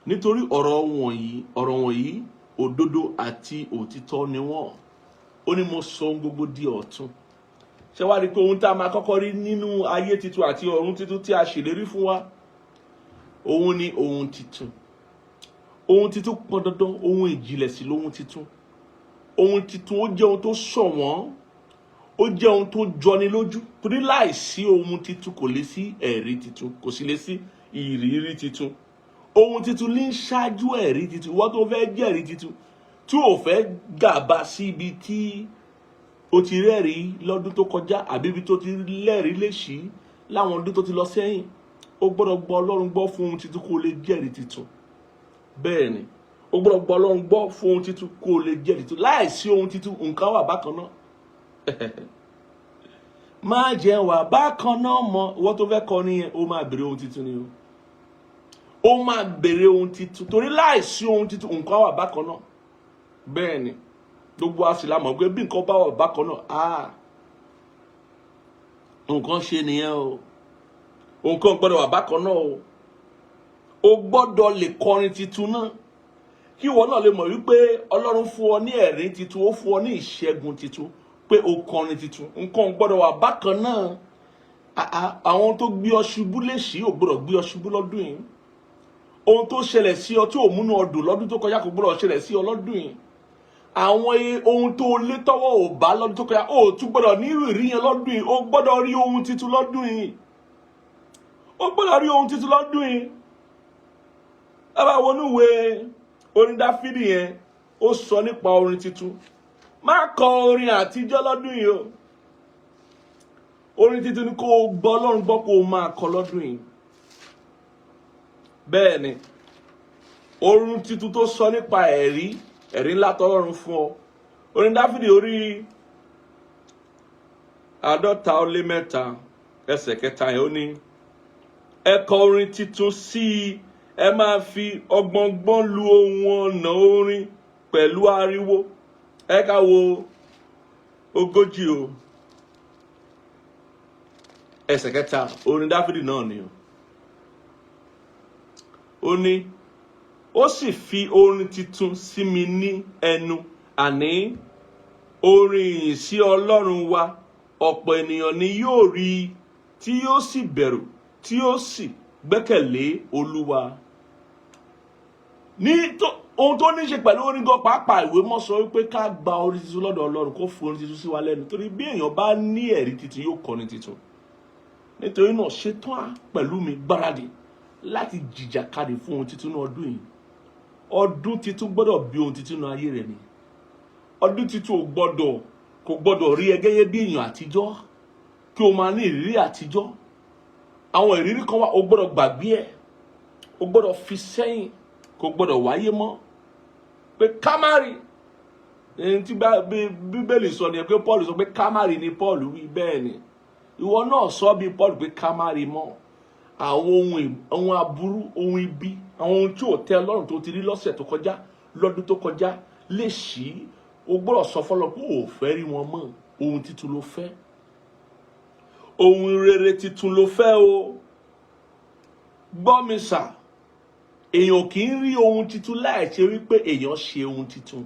nítorí ọ̀rọ̀ wọ̀nyí òdodo àti òtítọ́ ni wọ́n." Ó ní mo sọ ohun gbogbo di ọ̀tun. Ṣé wàá rí i pé ohun tá a máa kọ́kọ́ rí nínú ayé tuntun àti ọ̀run tuntun tí a ṣèlérí fún wa, òun ni ohun tuntun? Ohun tuntun pọn dandan, ohun ìjìnlẹ̀ sí lóhun tuntun. Ohun tuntun, ó jẹ́ ohun tó ṣọ̀wọ́n, ó jẹ́ ohun tó jọni lójú, torí láìsí ohun tuntun, kò lè sí ẹ̀rí tuntun, kò sì lè sí ìrírí tuntun. Ohun tuntun ní ṣáájú ẹ̀rí tuntun. Wọ́n tó fẹ́ jẹ́rìí tuntun, tí ò fẹ́ gàba sí ibi tí o ti rẹ́rìí lọ́dún tó kọjá, àbí ibi tó ti lẹ́rìí lè ṣí láwọn ọdún tó ti lọ sẹ́yìn, o gbọ́dọ̀ gbọ́ Ọlọ́run gbọ́ fún ohun tuntun kó o lè jẹ́rìí tuntun. Bẹ́ẹ̀ ni, o gbọ́dọ̀ gbọ́ Ọlọ́run gbọ́ fún ohun tuntun kó o lè jẹ́rìí tuntun. Láìsí ohun tuntun, nǹkan wà bákan náà. Má jẹ́ wà bákan náà mọ́. Ìwọ tó fẹ́ kọ́ nìyẹn, ó máa béèrè ohun tuntun ni o. Ó máa béèrè ohun tuntun, torí láìsí ohun tuntun, nǹkan wà bákan náà. Bẹ́ẹ̀ ni, gbogbo a sì la mọ̀ pé bí nǹkan bá wà bákan náà, ah, nǹkan ṣe nìyẹn o. Nǹkan gbọ́dọ̀ wà bákan náà o. O gbọ́dọ̀ lè kọrin tuntun náà, kí ìwọ náà lè mọ̀ wípé Ọlọ́run fún ọ ní ẹ̀rín tuntun, ó fún ọ ní ìṣẹ́gun tuntun, pé o kọrin tuntun. Nǹkan gbọ́dọ̀ wà bákan náà. Àwọn tó gbé ọ ṣubú lè ṣí ò gbọ́dọ̀ gbé ọ ṣubú lọ́dún yìí. Ohun tó ṣẹlẹ̀ sí ọ tí ò múnú ọ dùn lọ́dún tó kọjá kò gbọ́dọ̀ ṣẹlẹ̀ sí ọ lọ́dún yìí. Àwọn ohun tó lé tọ́wọ́ ò bá lọ́dún tó kọjá, ó tún gbọ́dọ̀ ní ìrírí yẹn lọ́dún yìí. Ó gbọ́dọ̀ rí ohun tuntun lọ́dún yìí. Ó gbọ́dọ̀ rí ohun tuntun lọ́dún yìí. Ẹ bá wọnú ìwé orin Dáfídì yẹn, ó sọ nípa orin tuntun. Má kọ orin àtijọ́ lọ́dún yìí o. Orin tuntun ni kó o gbọ́ Ọlọ́run gbọ́ kó o máa kọ lọ́dún yìí. Bẹ́ẹ̀ ni, orin tuntun tó sọ nípa ẹ̀rí ńlá tọ́lọ́run fún ọ. Orin Dáfídì orí 53, ẹsẹ̀ 3 yẹn, ó ní, "Ẹ kọ orin tuntun sí i, ẹ máa fi ọgbọ̀ngbọ́n lu ohun ọ̀nà orin pẹ̀lú ariwo." Ẹ ká wo 40 o, ẹsẹ̀ 3, orin Dáfídì náà ni o. Ó ní, "Ó sì fi orin tuntun sí mi ní ẹnu, àní orin ìyìn sí Ọlọ́run wa. Ọ̀pọ̀ ènìyàn ni yóò rí i tí yóò sì bẹ̀rù, tí yóò sì gbẹ́kẹ̀lé Olúwa." Ní ohun tó ní í ṣe pẹ̀lú orin gan pàápàá, ìwé mọ́ sọ wípé ká gba orin tuntun lọ́dọ̀ Ọlọ́run, kó fún orin tuntun sí wa lẹ́nu, torí bí èèyàn bá ní ẹ̀rí tuntun, yóò kọrin tuntun. Nítorí náà, ṣetán pẹ̀lú mi, gbáradì láti jìjàkadì fún ohun tuntun ní ọdún yìí. Ọdún tuntun gbọ́dọ̀ bí ohun tuntun ní ayé rẹ ni. Ọdún tuntun ò gbọ́dọ̀ kò gbọ́dọ̀ rí ẹ gẹ́gẹ́ bí èèyàn àtijọ́, kí o máa ní ìrírí àtijọ́. Àwọn ìrírí kan wà, o gbọ́dọ̀ gbàgbé ẹ̀, o gbọ́dọ̀ fi sẹ́yìn, kò gbọ́dọ̀ wáyé mọ́, pé kámárì ẹni tí Bíbélì sọ ni pé Paul sọ pé kámárì ni Paul wí. Bẹ́ẹ̀ ni, ìwọ náà sọ bí Paul pé kámárì mọ́ àwọn ohun aburú, ohun ibi, àwọn ohun tí ò tẹ́ Ọlọ́run tó ti rí lọ́sẹ̀ tó kọjá, lọ́dún tó kọjá lè ṣí. O gbọ́dọ̀ sọ fọlọ́ pé o ò fẹ́ rí wọn mọ́. Ohun titun ló fẹ́, ohun rere titun ló fẹ́ o. Gbọ́ mi sà, èèyàn kì í rí ohun titun láì ṣe wípé èèyàn ṣe ohun titun.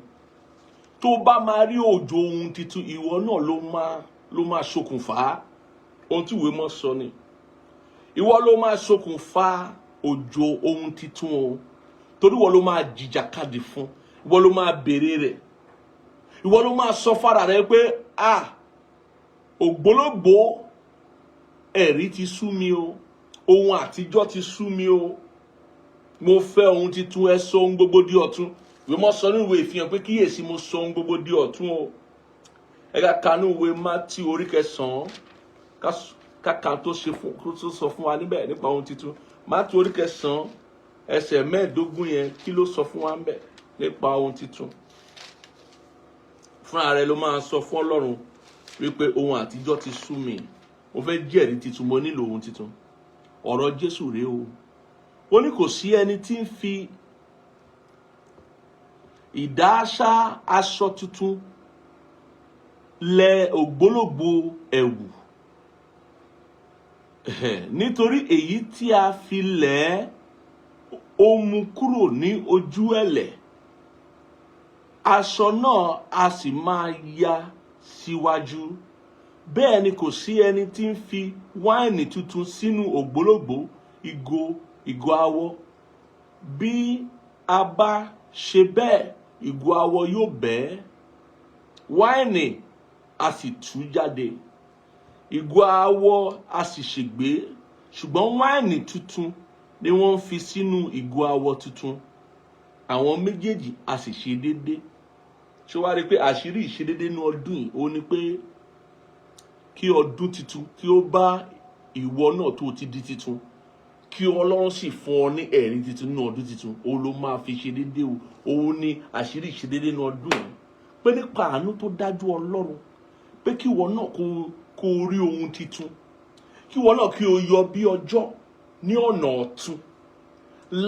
Tó bá máa rí òjò ohun titun, ìwọ náà ló máa ṣokùnfà. Ohun tí ìwé mọ́ sọ ni, ìwọ ló máa ṣokùnfà òjò ohun titun o, torí ìwọ ló máa jìjàkadì fún, ìwọ ló máa béèrè rẹ̀, ìwọ ló máa sọ fara rẹ pé, "Ah, ògbólógbòó ẹ̀rí ti sú mi o, ohun àtijọ́ ti sú mi o, mo fẹ́ ohun titun. Ẹ sọ ohun gbogbo di ọ̀tun." Ìwé mọ́ sọ ní ìwé Ìfihàn pé, "Kíyèsí, mo sọ ohun gbogbo di ọ̀tun o." Ẹ ká kanú ìwé Mátíù orí 9, ká tó ṣe fún tó sọ fún wa níbẹ̀ nípa ohun titun. Mátíù orí 9, ẹsẹ̀ 15 yẹn, kí ló sọ fún wa níbẹ̀ nípa ohun titun? Fúnra rẹ ló máa sọ fún Ọlọ́run wípé ohun àtijọ́ ti sú mi, mo fẹ́ jẹ́rìí titun, mo nílò ohun titun. Ọ̀rọ̀ Jésù rèé o. Ó ní kò sí ẹni tí ń fi Ìdáṣá aṣọ tuntun lẹ ògbólógbò ẹ̀wù, nítorí èyí tí a fi lẹ̀ ẹ́, ó mú kúrò ní ojú ẹ̀lẹ̀, aṣọ náà a sì máa ya síwájú. Bẹ́ẹ̀ ni kò sí ẹni tí ń fi wáìnì tuntun sínú ògbólógbò ìgò awọ. Bí a bá ṣe bẹ́ẹ̀, ìgò awọ yóò bẹ́, wáìnì a sì tú jáde, ìgò awọ a sì ṣègbé. Ṣùgbọ́n wáìnì tuntun ni wọ́n ń fi sínú ìgò awọ tuntun, àwọn méjèèjì a sì ṣe déédé. Ṣé wàá rí i pé àṣírí ìṣedéédé ní ọdún yìí, ó ní pé kí ọdún tuntun kí ó bá ìwọ náà tó ti di tuntun, kí Ọlọ́run sì fún ọ ní ẹ̀rí tuntun nínú ọdún tuntun, òun ló máa fi ṣe déédé o. Òun ni àṣírí ìṣedéédé ní ọdún yìí, pé nípa àánú tó dájú Ọlọ́run, pé kí ìwọ náà kó rí ohun tuntun, kí ìwọ náà kí o yọ bí ọjọ́ ní ọ̀nà ọ̀tun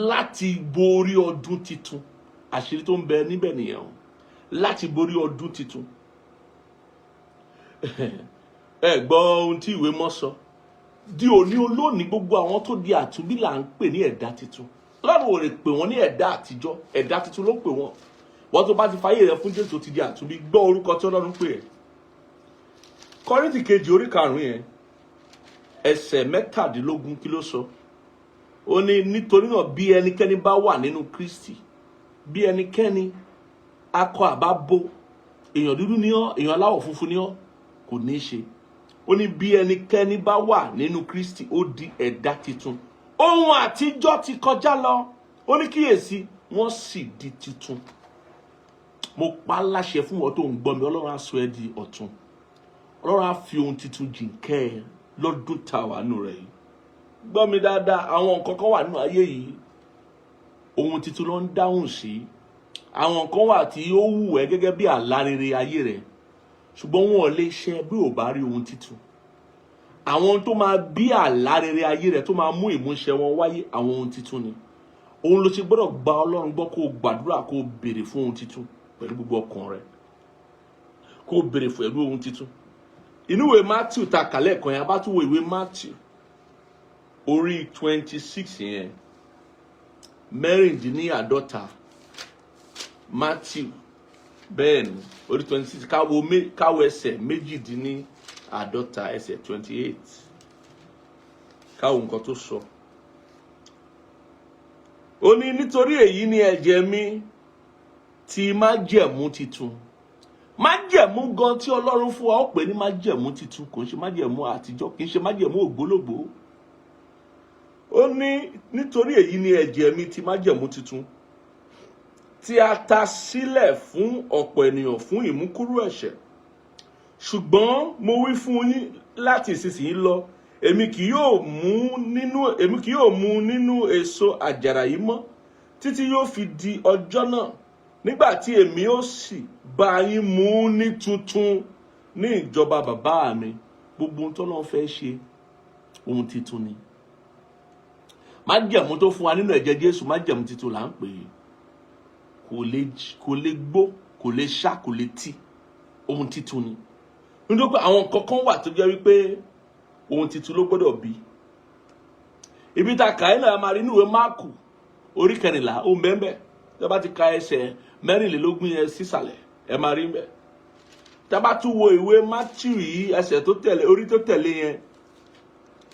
láti borí ọdún tuntun. Àṣírí tó ń bẹ níbẹ̀ nìyẹn o, láti borí ọdún tuntun. Ẹ gbọ́ ohun tí ìwé mọ́ sọ di òní olónìí: gbogbo àwọn tó di àtúnbí là ń pè ní ẹ̀dá tuntun. Ọlọ́run ò lè pè wọ́n ní ẹ̀dá àtijọ́, ẹ̀dá tuntun ló pè wọ́n. Wọ́n tó bá ti fayé rẹ fún Jésù ti di àtúnbí. Gbọ́ orúkọ tí Ọlọ́run pè ẹ́. Kọ́ríńtì kejì orí 5 yẹn, ẹsẹ̀ 17, kí ló sọ? Ó ní, "Nítorí náà, bí ẹnikẹ́ni bá wà nínú Kristi, bí ẹnikẹ́ni, akọ àbábo, èèyàn dúdú ní ọ́, èèyàn aláwọ̀ funfun ní ọ́, kò ní í ṣe," ó ní, "bí ẹnikẹ́ni bá wà nínú Kristi, ó di ẹ̀dá titun. Ohun àtijọ́ ti kọjá lọ," ó ní, "kíyèsí, wọ́n sì di titun." Mo pa á láṣẹ fún wọn tó ń gbọ́ mi, Ọlọ́run á sọ ẹ́ di ọ̀tun. Ọlọ́run á fi ohun titun jìnkẹ́ ẹ lọ́dún tá a wà nù rẹ̀ yìí. Gbọ́ mi dáadáa, àwọn nǹkan kan wà nínú ayé yìí, ohun titun ló ń dáhùn sí. Àwọn nǹkan wà tí ó wù ẹ́ gẹ́gẹ́ bí àlá rere ayé rẹ̀, ṣùgbọ́n wọn ò lè ṣe bí ò bá rí ohun titun. Àwọn tó máa bí àlá rere ayé rẹ̀, tó máa mú ìmúṣẹ wọn wáyé, àwọn ohun titun ni. Òun ló ṣe gbọ́dọ̀ gba Ọlọ́run gbọ́, kó o gbàdúrà, kó o béèrè fún ohun titun pẹ̀lú gbogbo ọkàn rẹ̀, kó o béèrè fún ẹ̀rú ohun titun. Inú ìwé Matthew ta kàlẹ́ kan yẹn, a bá tún wo ìwé Matthew orí 26 yẹn, 46, Matthew, bẹ́ẹ̀ ni, orí 26, káwo ẹsẹ̀ 48, ẹsẹ̀ 28, káwo nǹkan tó sọ. Ó ní, "Nítorí èyí ni ẹ̀jẹ̀ mi ti májẹ̀mú titun." Májẹ̀mú gan tí Ọlọ́run fún wa, ó pè ní májẹ̀mú titun. Kò ń ṣe májẹ̀mú àtijọ́, kì í ṣe májẹ̀mú ògbólógbòó. Ó ní, "Nítorí èyí ni ẹ̀jẹ̀ mi ti májẹ̀mú titun, tí a ta sílẹ̀ fún ọ̀pọ̀ ènìyàn fún ìmúkúrò ẹ̀ṣẹ̀. Ṣùgbọ́n mo wí fún yín, láti ìsinsìnyí lọ, èmi kì yóò mú nínú èso àjàrà yìí mọ́, títí yóò fi di ọjọ́ náà nígbà tí èmi ó sì bá yín mú ní tuntun ní ìjọba Bàbá mi." Gbogbo ohun tó lọ́n fẹ́ ṣe, ohun tuntun ni. Májẹ̀mú tó fún wa nínú ẹ̀jẹ̀ Jésù, májẹ̀mú tuntun là ń pè é. Kò lè gbó, kò lè ṣá, kò lè tì. Ohun tuntun ni, nítorí pé àwọn nǹkan kan wà tó jẹ́ wípé ohun tuntun ló gbọ́dọ̀ bí. Ibi tá a kà é náà, a máa rí inú ìwé Máàkù orí 14, ó ń bẹ́ẹ̀ bẹ́ẹ̀. Tí a bá ti ka ẹsẹ̀ 24 yẹn sísàlẹ̀, ẹ máa rí bẹ́ẹ̀. Tá a bá tún wo ìwé Matthew yìí, ẹsẹ̀ tó tẹ̀lé, orí tó tẹ̀lé yẹn,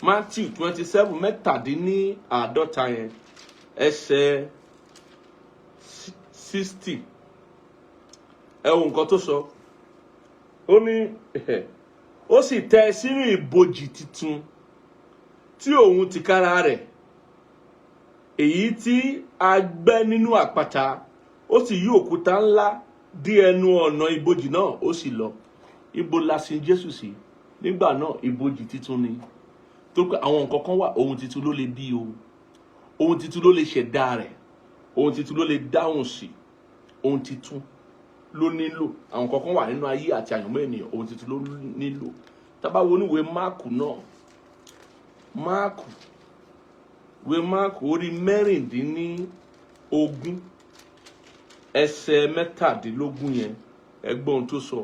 Matthew 27, 47 yẹn, ẹsẹ̀ 60, ẹ wo nǹkan tó sọ. Ó ní, "Ó sì tẹ́ sínú ìbòjì tuntun tí òun tìkára rẹ̀, èyí tí a gbẹ́ nínú àpáta. Ó sì yí òkúta ńlá dí ẹnu ọ̀nà ibojì náà, ó sì lọ." Ibo la sin Jésù sí nígbà náà? Ibojì tuntun ni. Tó pé àwọn nǹkan kan wà, ohun tuntun ló lè bí o, ohun tuntun ló lè ṣẹ̀dá rẹ̀, ohun tuntun ló lè dáhùn sí, ohun tuntun ló nílò. Àwọn nǹkan kan wà nínú ayé àti àyànmọ́ ènìyàn, ohun tuntun ló nílò. Tá bá wo oníwèé Máàkù náà, Máàkù, ìwé Máàkù orí 16, Ẹsẹ̀ 17 yẹn, ẹ gbọ́ ohun tó sọ.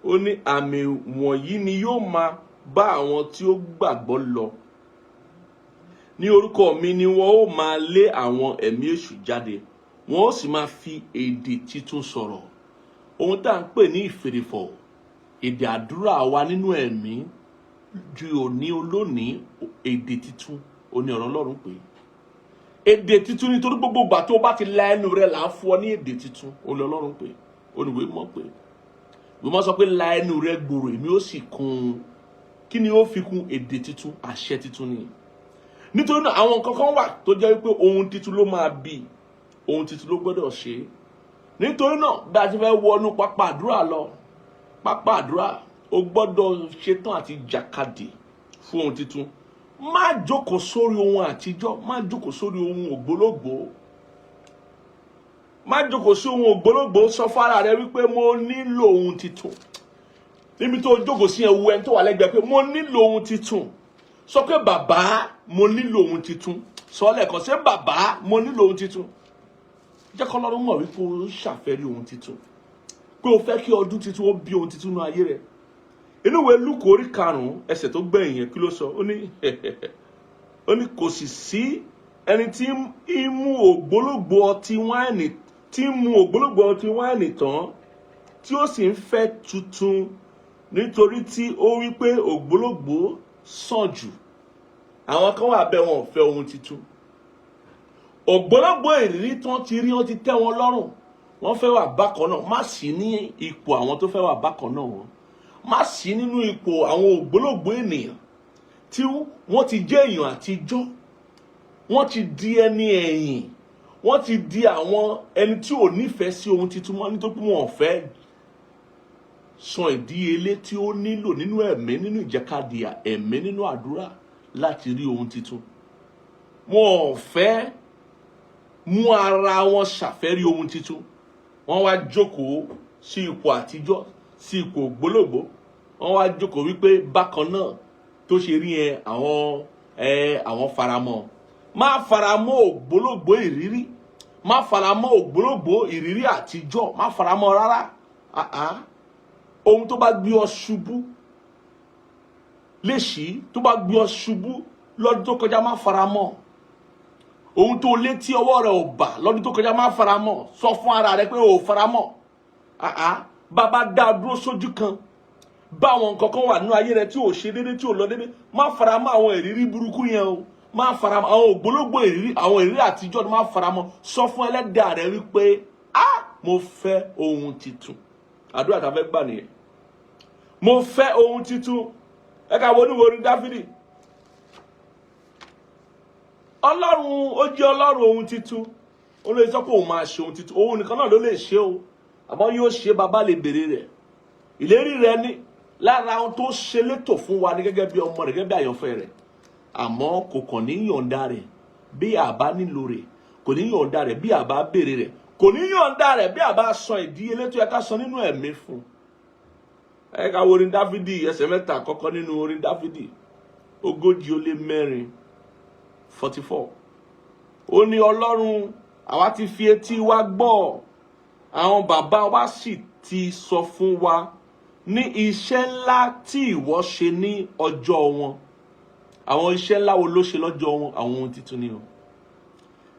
Ó ní, "Àmì wọ̀nyí ni yóò máa bá àwọn tí ó gbàgbọ́ lọ. Ní orúkọ mi ni wọn ó máa lé àwọn ẹ̀mí èṣù jáde, wọn ó sì máa fi èdè titun sọ̀rọ̀." Ohun tá à ń pè ní ìfèrèfọ̀, èdè àdúrà wa nínú ẹ̀mí ju òní olónìí, èdè titun òní ọ̀rọ̀ Ọlọ́run pé èdè titun, nítorí gbogbo ìgbà tó o bá ti la ẹnu rẹ là ń fún ọ ní èdè titun. Òní Ọlọ́run pé oníwèé mọ̀ pé ìwé mọ̀ sọ pé, "La ẹnu rẹ gbòòrò, èmi ó sì kún un." Kí ni ó fi kún? Èdè titun, àṣẹ titun nìyí. Nítorí náà, àwọn nǹkan kan wà tó jẹ́ wípé ohun titun ló máa bí, ohun titun ló gbọ́dọ̀ ṣe. Nítorí náà, bí a ti fẹ́ wọnú pápá àdúrà lọ, pápá àdúrà, o gbọ́dọ̀ ṣetán àti jàkadì fún ohun titun. Má jókòó sórí ohun àtijọ́, má jókòó sórí ohun ògbólógbòó, má jókòó sí ohun ògbólógbòó. Sọ fara rẹ wípé, "Mo nílò ohun titun." Níbi tó jókòó sí yẹn, wo ẹni tó wà lẹ́gbẹ̀ẹ́ pé, "Mo nílò ohun titun." Sọ pé, "Bàbá, mo nílò ohun titun." Sọ lẹ́ẹ̀kan ṣé, "Bàbá, mo nílò ohun titun." Jẹ́ kọ́lọ́run mọ̀ wípé o ń ṣàfẹ́rí ohun titun, pé o fẹ́ kí ọdún titun ó bí ohun titun nínú ayé rẹ. Inú ìwé Lúùkù orí 5, ẹsẹ̀ tó gbẹ̀yìn yẹn, kí ló sọ? Ó ní kò sì sí ẹni tí ń mú ògbólógbòó ọtí wáìnì, tí ń mu ògbólógbòó ọtí wáìnì tán, tí ó sì ń fẹ́ tuntun, nítorí tí ó wí pé ògbólógbòó sàn jù. Àwọn kan wà bẹ́ẹ̀, wọn ò fẹ́ ohun titun. Ògbólógbòó ìrírí tí wọ́n ti rí, wọ́n ti tẹ́ wọn lọ́rùn, wọ́n fẹ́ wà bákan náà. Má sí ní ipò àwọn tó fẹ́ wà bákan náà. Wọ́n má sí nínú ipò àwọn ògbólógbòó ènìyàn tí wọ́n ti jẹ́ èèyàn àtijọ́, wọ́n ti di ẹni ẹ̀yìn, wọ́n ti di àwọn ẹni tí ò nífẹ̀ẹ́ sí ohun titun mọ́, nítorí pé wọn ò fẹ́ san ìdíyelé tí ó nílò nínú ẹ̀mí, nínú ìjàkadì ẹ̀mí, nínú àdúrà láti rí ohun titun. Wọn ò fẹ́ mú ara wọn ṣàfẹ́rí ohun titun. Wọ́n wá jókòó sí ipò àtijọ́, sí ipò ògbólógbòó. Wọ́n wá jókòó wípé bákan náà tó ṣe rí yẹn, àwọn ẹ àwọn faramọ́. Má faramọ́ ògbólógbòó ìrírí, má faramọ́ ògbólógbòó ìrírí àtijọ́, má faramọ́ rárá. Ah ah. Ohun tó bá gbé ọ ṣubú léṣìí, tó bá gbé ọ ṣubú lọ́dún tó kọjá, má faramọ́. Ohun tó létí ọwọ́ rẹ̀ ò bà lọ́dún tó kọjá, má faramọ́. Sọ fún ara rẹ pé ò faramọ́. Ah ah. Bàbá dá dúró sójú kan, bá àwọn nǹkan kan wà nínú ayé rẹ tí ò ṣe déédéé, tí ò lọ déédéé, má faramọ́ àwọn ìrírí burúkú yẹn o. Má faramọ́ àwọn ògbólógbò ìrírí, àwọn ìrírí àtijọ́ ni, má faramọ́. Sọ fún ẹlẹ́dàá rẹ wípé, "Ah, mo fẹ́ ohun titun." Àdúrà tá a fẹ́ gbà nìyẹn. Mo fẹ́ ohun titun. Ẹ ká wo oníwo orin Dáfídì. Ọlọ́run, ó jẹ́ Ọlọ́run ohun titun. Ó lè sọ pé òun máa ṣe ohun titun. Òun nìkan náà ló lè ṣe o, àmọ́ yóò ṣe. Bàbá lè béèrè rẹ̀, ìlérí rẹ̀ ní lára ohun tó ṣe létò fún wa ní gẹ́gẹ́ bí ọmọ rẹ̀, gẹ́gẹ́ bí àyànfẹ́ rẹ̀. Àmọ́ kò kàn ní yọ̀ǹda rẹ̀ bí a bá nílò rẹ̀, kò ní yọ̀ǹda rẹ̀ bí a bá béèrè rẹ̀, kò ní yọ̀ǹda rẹ̀ bí a bá san ìdíyelé tó yẹ ká san nínú ẹ̀mí fún. Ẹ ká wo orin Dáfídì, ẹsẹ̀ 3 àkọ́kọ́ nínú orin Dáfídì 44, 44. Ó ní, "Ọlọ́run, àwa ti fi etí wa gbọ́, àwọn bàbá wa sì ti sọ fún wa ní iṣẹ́ ńlá tí ìwọ ṣe ní ọjọ́ wọn." Àwọn iṣẹ́ ńlá wo ló ṣe lọ́jọ́ wọn? Àwọn ohun tuntun ni o.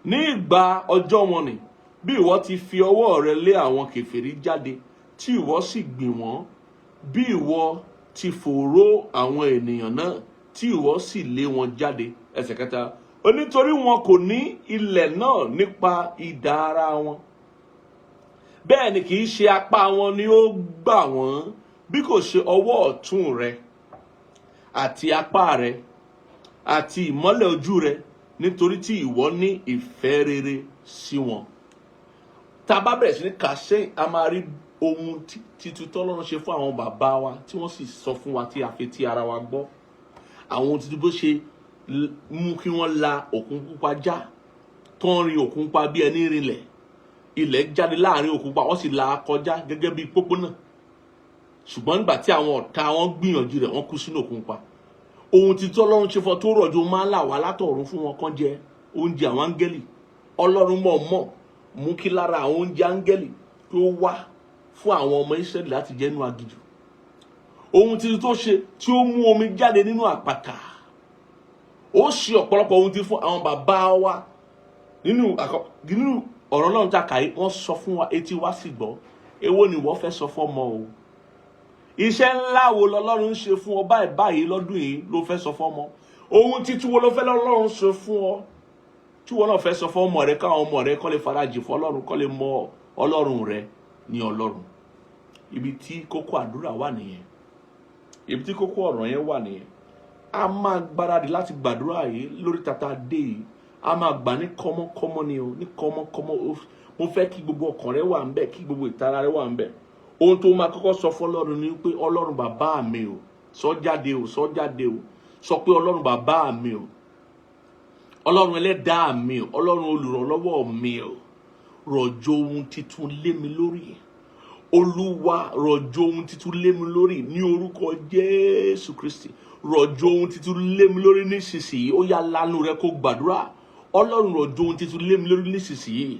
"Ní ìgbà ọjọ́ wọn ni bí ìwọ ti fi ọwọ́ rẹ lé àwọn kèfèrí jáde, tí ìwọ sì gbìn wọ́n, bí ìwọ ti fòòró àwọn ènìyàn náà, tí ìwọ sì lé wọn jáde." Ẹsẹ̀ 3 ó, "Nítorí wọn kò ní ilẹ̀ náà nípa idà ara wọn, bẹ́ẹ̀ ni kì í ṣe apá wọn ni ó gbà wọ́n, bí kò ṣe ọwọ́ ọ̀tún rẹ àti apá rẹ àti ìmọ́lẹ̀ ojú rẹ, nítorí tí ìwọ ní ìfẹ́ rere sí wọn." Tá a bá bẹ̀rẹ̀ sí ní kà sẹ́yìn, a máa rí ohun titun tọ́lọ́run ṣe fún àwọn bàbá wa, tí wọ́n sì sọ fún wa, tí a fi ti ara wa gbọ́. Àwọn ohun tuntun, bó ṣe mú kí wọ́n la Òkun Pupa já, tó ń rin Òkun Pupa bí ẹni rinlẹ̀, ilẹ̀ jáde láàrin Òkun Pupa, wọ́n sì là á kọjá gẹ́gẹ́ bí pópónà. Ṣùgbọ́n nígbà tí àwọn ọ̀tá wọn gbìyànjú rẹ̀, wọ́n kú sínú Òkun Pupa. Ohun titun Ọlọ́run ṣe fún ọ, tó rọ̀jò máa ń là wá látọ̀run fún wọn kán jẹ, oúnjẹ àwọn áńgẹ́lì. Ọlọ́run mọ̀ mọ̀ mú kí lára àwọn oúnjẹ áńgẹ́lì tó wá fún àwọn ọmọ Ísírẹ́lì láti jẹ nínú aginjù, ohun titun tó ṣe tí ó mú omi jáde nínú àpáta. Ó ṣe ọ̀pọ̀lọpọ̀ ohun tí fún àwọn bàbá wa. Nínú ọ̀rọ̀ náà tá a kà yìí, wọ́n sọ fún wa, etí wa sì gbọ́. Èwo ni wọ́n fẹ́ sọ fọ́mọ o? Iṣẹ́ ńlá wo lọ́lọ́run ń ṣe fún ọ báyìí báyìí lọ́dún yìí ló fẹ́ sọ fọ́mọ? Ohun titun wo ló fẹ́ lọ́lọ́run ṣe fún ọ tí wọ́n náà fẹ́ sọ fọ́mọ rẹ, káwọn ọmọ rẹ kó lè farajì fún Ọlọ́run, kó lè mọ Ọlọ́run rẹ ní Ọlọ́run? Ibi tí kókó àdúrà wà nìyẹn, ibi tí kókó ọ̀rọ̀ yẹn wà nìyẹn. A máa gbáradì láti gbàdúrà yìí lórí tata dé yìí. A máa gbà ní kọ́mọ́kọ́mọ́ ni o, ní kọ́mọ́kọ́mọ́. Mo fẹ́ kí gbogbo ọkàn rẹ wà ńbẹ̀, kí gbogbo ìtara rẹ wà ńbẹ̀. Ohun tó máa kọ́kọ́ sọ fọ́lọ́run ni pé, "Ọlọ́run bàbá mi o." Sọ jáde o, sọ jáde o. Sọ pé, "Ọlọ́run bàbá mi o, Ọlọ́run ẹlẹ́dàá mi o, Ọlọ́run olùrànlọ́wọ́ mi o, rọ̀jò ohun titun lé mi lórí. Olúwa, rọ̀jò ohun titun lé mi lórí ní orúkọ Jésù Kristi. Rọ̀jò ohun titun lé mi lórí nísinsìnyí." Ó yá, lanu rẹ kó gbàdúrà. "Ọlọ́run, rọ̀jò ohun titun lé mi lórí nísinsìnyí.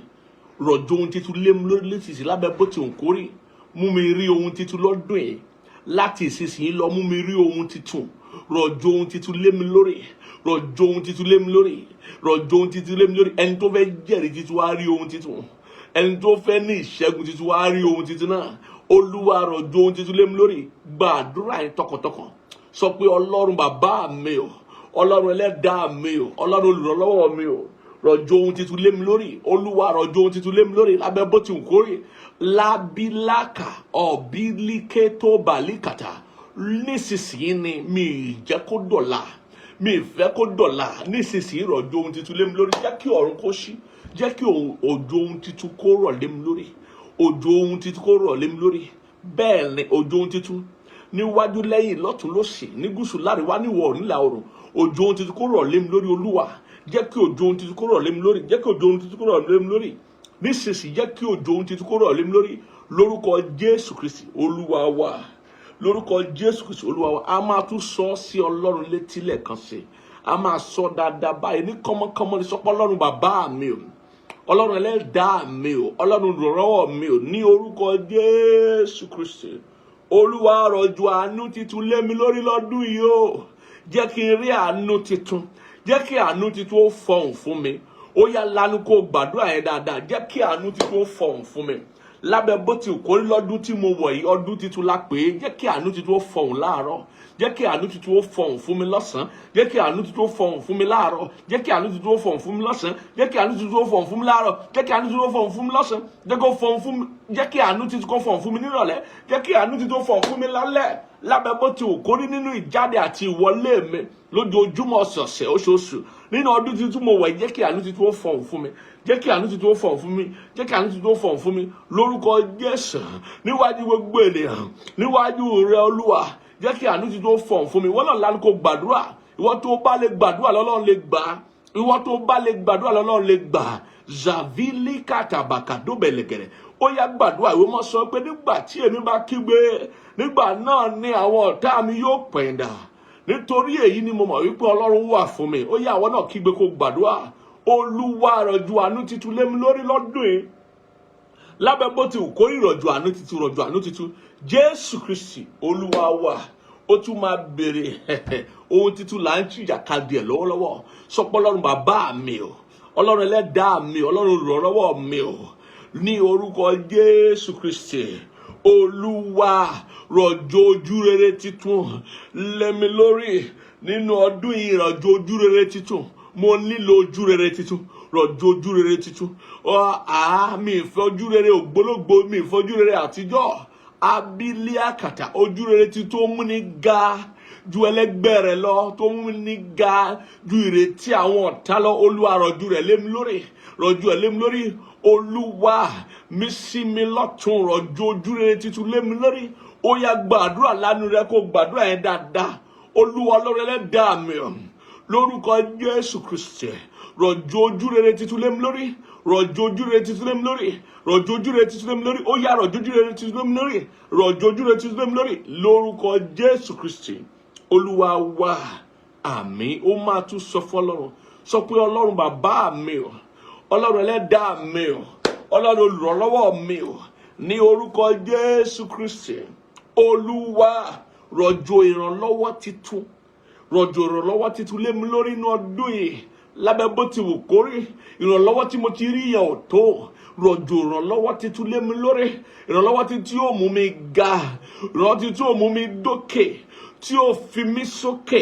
Rọ̀jò ohun titun lé mi lórí nísinsìnyí. Lábẹ́ bó ti ń kórè, mú mi rí ohun titun lọ́dún yìí. Láti ìsinsìnyí lọ, mú mi rí ohun titun. Rọ̀jò ohun titun lé mi lórí. Rọ̀jò ohun titun lé mi lórí. Rọ̀jò ohun titun lé mi lórí." Ẹni tó fẹ́ jẹ́rìí titun wá rí ohun titun. Ẹni tó fẹ́ ní ìṣẹ́gun titun wá rí ohun titun náà. "Olúwa, rọ̀jò ohun titun lé mi lórí." Gbàdúrà yẹn tọkàntọkàn. Sọ pé, "Ọlọ́run bàbá mi o, Ọlọ́run ẹlẹ́dàá mi o, Ọlọ́run olùrànlọ́wọ́ mi o, rọ̀jò ohun titun lé mi lórí. Olúwa, rọ̀jò ohun titun lé mi lórí lábẹ́ bó ti wù kórè." Lábílákà ọ̀bílíkẹ́ tó bàlíkàtà nísinsìnyí ni. Mi ì jẹ́ kó dọ̀la, mi ì fẹ́ kó dọ̀la. Nísinsìnyí, rọ̀jò ohun titun lé mi lórí. Jẹ́ kí ọ̀run kó ṣí, jẹ́ kí òjò ohun titun kó rọ̀ lé mi lórí. Òjò ohun titun kó rọ̀ lé mi lórí. Bẹ́ẹ̀ ni, òjò ohun titun níwájú, lẹ́yìn, lọ́tún, lósì, ní gúúsù, láríwá, níwọ̀ oòrùn, nílà oòrùn. Òjò ohun titun kó rọ̀ lé mi lórí. Olúwa, jẹ́ kí òjò ohun titun kó rọ̀ lé mi lórí. Jẹ́ kí òjò ohun titun kó rọ̀ lé mi lórí nísinsìnyí. Jẹ́ kí òjò ohun titun kó rọ̀ lé mi lórí lórúkọ Jésù Kristi Olúwa wa. Lórúkọ Jésù Kristi Olúwa wa. A máa tún sọ sí Ọlọ́run létí lẹ́ẹ̀kan sí. A máa sọ dáadáa báyìí ní kọ́mọ́kọ́mọ́ ní. Sọpọ́, "Ọlọ́run bàbá mi o, Ọlọ́run ẹlẹ́dàá mi o, Ọlọ́run olùrànlọ́wọ́ mi o, ní orúkọ Jésù Kristi, Olúwa, rọ̀jò àánú titun lé mi lórí lọ́dún yìí o. Jẹ́ kí n rí àánú titun. Jẹ́ kí àánú titun ó fọhùn fún mi." Ó yá, lanu kó gbàdúrà yẹn dáadáa. "Jẹ́ kí àánú titun ó fọhùn fún mi lábẹ́ bó ti kó lọ́dún tí mo wọ̀ yìí." Ọdún titun la pè é. Jẹ́ kí àánú titun ó fọhùn láàárọ̀. Jẹ́ kí àánú titun ó fọhùn fún mi lọ́sàn-án. Jẹ́ kí àánú titun ó fọhùn fún mi láàárọ̀. Jẹ́ kí àánú titun ó fọhùn fún mi lọ́sàn-án. Jẹ́ kí àánú titun ó fọhùn fún mi láàárọ̀. Jẹ́ kí àánú titun ó fọhùn fún mi lọ́sàn-án. Jẹ́ kó fọhùn fún mi. Jẹ́ kí àánú titun kó fọhùn fún mi nírọ̀lẹ́. Jẹ́ kí àánú titun ó fọhùn fún mi lálẹ́. Lábẹ́ bó ti wù kórí, nínú ìjáde àti ìwọlé mi lójoojúmọ́, ọ̀sọ̀ọ̀sẹ̀, oṣooṣù, nínú ọdún tuntun mo wẹ̀, jẹ́ kí àánú tuntun ó fọhùn fún mi. Jẹ́ kí àánú tuntun ó fọhùn fún mi. Jẹ́ kí àánú tuntun ó fọhùn fún mi lórúkọ Jésù. Níwájú gbogbo ènìyàn, níwájú rẹ Olúwa, jẹ́ kí àánú tuntun ó fọhùn fún mi. Wọ́n náà lánàá kó gbàdúrà. Ìwọ tó bá lè gbàdúrà, lọ́lọ́run lè gbà. Ìwọ tó bá lè gbàdúrà, lọ́lọ́run lè gbà. Zavili kàtàbàkà dóbẹ̀lẹ̀gẹ̀rẹ̀. Ó yá, gbàdúrà. Ìwé mọ́ sọ pé nígbà tí èmi bá kígbe, nígbà náà ni àwọn ọ̀tá mi yóò pẹ̀yìndà. Nítorí èyí ni mo mọ̀ wípé Ọlọ́run wà fún mi. Ó yá, àwọn náà kígbe kó gbàdúrà. "Olúwa, rọ̀jò àánú titun lé mi lórí lọ́dún yìí. Lábẹ́ bó ti wù kó ìrọ̀jò àánú titun, rọ̀jò àánú titun." Jésù Kristi Olúwa wa. Ó tún máa béèrè ohun titun là ń jìjàkadì ẹ̀ lọ́wọ́lọ́wọ́. Sọpọ́, "Ọlọ́run bàbá mi o, Ọlọ́run ẹlẹ́dàá mi o, Ọlọ́run olùrànlọ́wọ́ mi o, ní orúkọ Jésù Kristi, Olúwa, rọ̀jò ojú rere titun lé mi lórí nínú ọdún yìí. Rọ̀jò ojú rere titun. Mo nílò ojú rere titun. Rọ̀jò ojú rere titun. Mi ìfẹ́ ojú rere ògbólógbò, mi ìfẹ́ ojú rere àtijọ́ abiliakata. Ojú rere titun tó múni ga ju ẹlẹgbẹ́ rẹ̀ lọ, tó múni ga ju ìrètí àwọn ọ̀tá lọ. Olúwa, rọ̀jò rẹ̀ lé mi lórí. Rọ̀jò ẹ̀ lé mi lórí. Olúwa mi, sí mi lọ́tún. Rọ̀jò ojú rere titun lé mi lórí." Ó yá, gbàdúrà lánàá rẹ kó gbàdúrà yẹn dáadáa. "Olúwa, Ọlọ́run ẹlẹ́dàá mi, lórúkọ Jésù Kristi, rọ̀jò ojú rere titun lé mi lórí. Rọ̀jò ojú rere titun lé mi lórí. Rọ̀jò ojú rere titun lé mi lórí. Ó yá, rọ̀jò ojú rere titun lé mi lórí. Rọ̀jò ojú rere titun lé mi lórí lórúkọ Jésù Kristi Olúwa wa. Àmín. Ó máa tún sọ fọ́lọ́run. Sọ pé, "Ọlọ́run bàbá mi o, Ọlọ́run ẹlẹ́dàá mi o." Ọlọ́run olùrànlọ́wọ́ mi o, ní orúkọ Jésù Kristi. Olúwa, rọ̀jò ìrànlọ́wọ́ titun, rọ̀jò ìrànlọ́wọ́ titun lé mi lórí inú ọdún yìí. Lábẹ́ bó ti wù kórí, ìrànlọ́wọ́ tí mo ti rí yẹn ò tó. Rọ̀jò ìrànlọ́wọ́ titun lé mi lórí, ìrànlọ́wọ́ titun tí yóò mú mi ga, ìrànlọ́wọ́ titun tí yóò mú mi dókè, tí yóò fi mí sókè,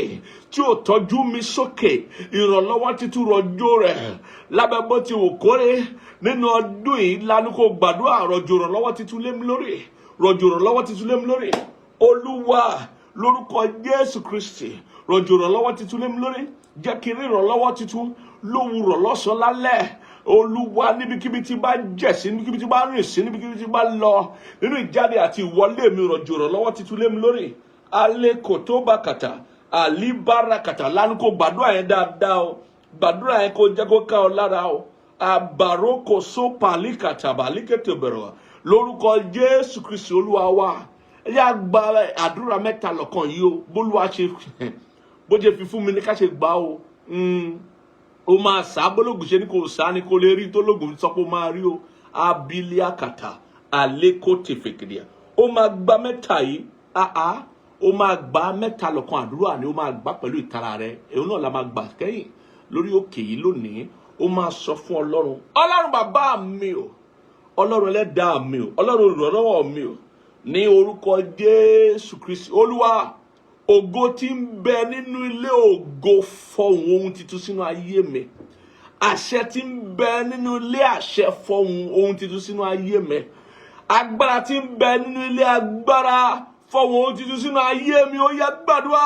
tí yóò tọ́jú mi sókè. Ìrànlọ́wọ́ titun, rọ̀jò rẹ̀ lábẹ́ bó ti wù kórí nínú ọdún yìí. Lánàá kó gbàdúrà, rọ̀jò ìrànlọ́wọ́ titun lé mi lórí, rọ̀jò ìrànlọ́wọ́ titun lé mi lórí. Olúwa, lórúkọ Jésù Kristi, rọ̀jò ìrànlọ́wọ́ titun lé mi lórí. Jẹ́ kí n rí ìrànlọ́wọ́ titun lówùrọ̀, lọ́sàn-án, lálẹ́. Olúwa, níbikíbi tí bá jẹ̀ sí, níbikíbi tí bá rìn sí, níbikíbi tí bá lọ, nínú ìjáde àti ìwọlé mi, rọ̀jò ìrànlọ́wọ́ titun lé mi lórí. Alẹ́ kò tó bá kàtà àlíbárakàtà. Lánàá kó gbàdúrà yẹn dáadáa o. Gbàdúrà yẹn, kó jẹ́ kó ká ọ lára o. Àbàrókò sópàlíkàtà bàlíkètè bẹ̀rẹ̀ lórúkọ Jésù Kristi Olúwa wa. Ẹ yá, gba àdúrà mẹ́ta lọ́kàn yìí o. Bólúwa ṣe bó ṣe fi fún mi ní ká ṣe gbà o. Ó máa sá bólógùn ṣe ni kò sá ni kò lè rí tó lógùn sọ pé ó máa rí o. Abiliakata àlékò tèfèkìdìà. Ó máa gba mẹ́ta yìí. Àá, ó máa gba mẹ́ta lọ́kàn. Àdúrà ni ó máa gbà pẹ̀lú ìtara rẹ. Èyí náà la máa gbà kẹ́yìn lórí òkè yìí lónìí. Ó máa sọ fún Ọlọ́run: Ọlọ́run bàbá mi o, Ọlọ́run ẹlẹ́dàá mi o, Ọlọ́run olùrànlọ́wọ́ mi o, ní orúkọ Jésù Kristi, Olúwa, ògo tí ń bẹ nínú ilé ògo, fọhùn ohun tuntun sínú ayé mi. Àṣẹ tí ń bẹ nínú ilé àṣẹ, fọhùn ohun tuntun sínú ayé mi. Agbára tí ń bẹ nínú ilé agbára, fọhùn ohun tuntun sínú ayé mi. Ó yẹ gbàdúrà.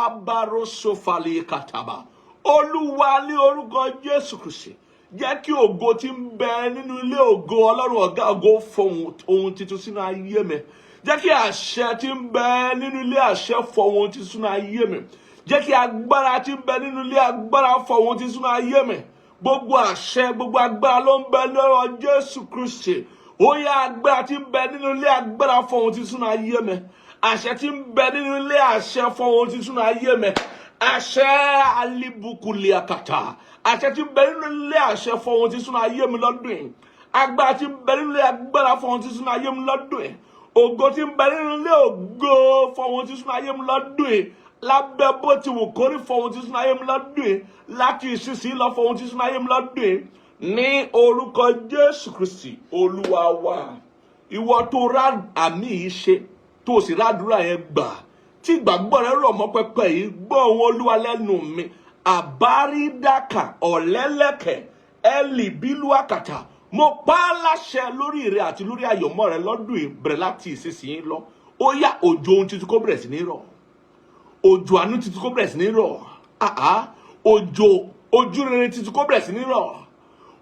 Abarosofali kataba. Olúwa, ní orúkọ Jésù Kristi, jẹ́ kí ògo tí ń bẹ nínú ilé ògo, Ọlọ́run ọ̀gá ògo, fọhùn ohun tuntun sínú ayé mi. Jẹ́ kí àṣẹ tí ń bẹ nínú ilé àṣẹ fọhùn ohun tuntun sínú ayé mi. Jẹ́ kí agbára tí ń bẹ nínú ilé agbára fọhùn ohun tuntun sínú ayé mi. Gbogbo àṣẹ, gbogbo agbára ló ń bẹ lọ́wọ́ Jésù Kristi. Ó yá, agbára tí ń bẹ nínú ilé agbára, fọhùn ohun tuntun sínú ayé mi. Àṣẹ tí ń bẹ nínú ilé àṣẹ, fọhùn ohun tuntun sínú ayé mi. Àṣẹ alibukuliakata, àṣẹ tí ń bẹ nínú ilé àṣẹ, fọhùn ohun tuntun sínú ayé mi lọ́dún yìí. Agbára tí ń bẹ nínú ilé agbára, fọhùn ohun tuntun sínú ayé mi lọ́dún yìí. Ògo tí ń bẹ nínú ilé ògo, fọhùn ohun tuntun sínú ayé mi lọ́dún yìí. Lábẹ́ bó ti wù kórí, fọhùn ohun tuntun sínú ayé mi lọ́dún yìí. Láti ìsinsìnyí lọ, fọhùn ohun tuntun sínú ayé mi lọ́dún yìí, ní orúkọ Jésù Kristi Olúwa wa. Ìwọ tó rá àmì yìí ṣe, tó sì rádúrà yẹn gbà, tí ìgbàgbọ́ rẹ rọ̀ mọ́ pẹpẹ yìí, gbọ́ ohùn Olúwa lẹ́nu mi. Àbárídàkà ọ̀lẹ́lẹ̀kẹ̀ ẹ̀lì bílú àkàtà. Mo pa á láṣẹ lórí rẹ àti lórí àyọ̀mọ́ rẹ lọ́dún yìí, bẹ̀rẹ̀ láti ìsinsìnyí lọ. Ó yá, òjò ohun tuntun kó bẹ̀rẹ̀ sí ní rọ̀. Òjò àánú tuntun kó bẹ̀rẹ̀ sí ní rọ̀. Àá, òjò ojú rere tuntun kó bẹ̀rẹ̀ sí ní rọ̀.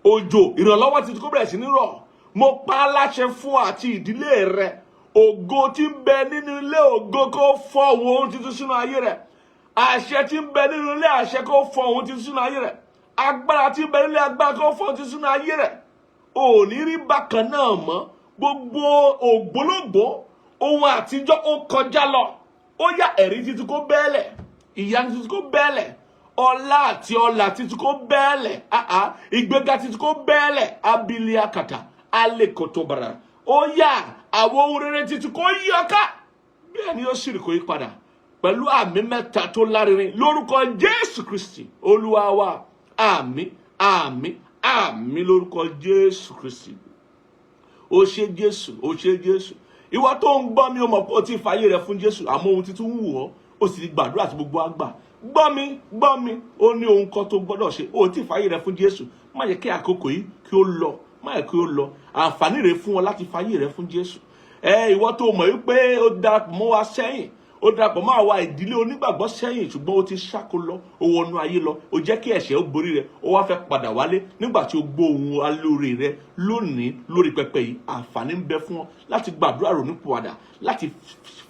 Òjò ìrànlọ́wọ́ tuntun kó bẹ̀rẹ̀ sí ní rọ̀. Mo pa á láṣẹ fún àti ìdílé rẹ, ògo tí ń bẹ nínú ilé ògo kó fọ́ ohun tuntun sínú ayé rẹ. Àṣẹ tí ń bẹ nínú ilé àṣẹ kó fọ́ ohun tuntun sínú ayé rẹ. Agbára tí ń bẹ nínú ilé agbára kó fọ́ ohun tuntun sínú ayé rẹ. Ò ní rí bákan náà mọ́. Gbogbo ògbólógbòó ohun àtijọ́, ó kọjá lọ. Ó yá, ẹ̀rí tuntun kó bẹ́ẹ̀lẹ̀, ìyanu tuntun kó bẹ́ẹ̀lẹ̀, ọlá àti ọlà tuntun kó bẹ́ẹ̀lẹ̀, àá, ìgbéga tuntun kó bẹ́ẹ̀lẹ̀. Abiliakata alekotobara. Ó yá, àwọn ohun rere tuntun kó yí ọ ká. Bẹ́ẹ̀ ni ó sì rí, kó yí padà pẹ̀lú àmì mẹ́ta tó lárinrin lórúkọ Jésù Kristi Olúwa wa. Àmín, àmín, àmín lórúkọ Jésù Kristi. Ó ṣe Jésù, ó ṣe Jésù. Ìwọ tó ń gbọ́ mi, ó mọ̀ pé o ti fàyè rẹ fún Jésù, àmọ́ ohun tuntun wù ọ́, ó sì ti gbàdúrà àti gbogbo àgbà. Gbọ́ mi, gbọ́ mi, ó ní ohun kan tó gbọ́dọ̀ ṣe. Ó ti fàyè rẹ fún Jésù, má yẹ kí àkókò yìí kí ó lọ, má yẹ kí ó lọ. Àǹfààní rẹ fún ọ láti fàyè rẹ fún Jésù. Ẹ ìwọ tó mọ̀ wípé ó darapọ̀ mọ́ wa sẹ́yìn, ó darapọ̀ mọ́ àwa ìdílé onígbàgbọ́ sẹ́yìn, ṣùgbọ́n ó ti ṣáko lọ, ó wọnú ayé lọ, ó jẹ́ kí ẹ̀ṣẹ̀ ó borí rẹ, ó wá fẹ́ padà wálé nígbà tí ó gbọ́ ohùn alóore rẹ lónìí lórí pẹpẹ yìí, àǹfààní ń bẹ fún ọ láti gbàdúrà ronúpìwàdà, láti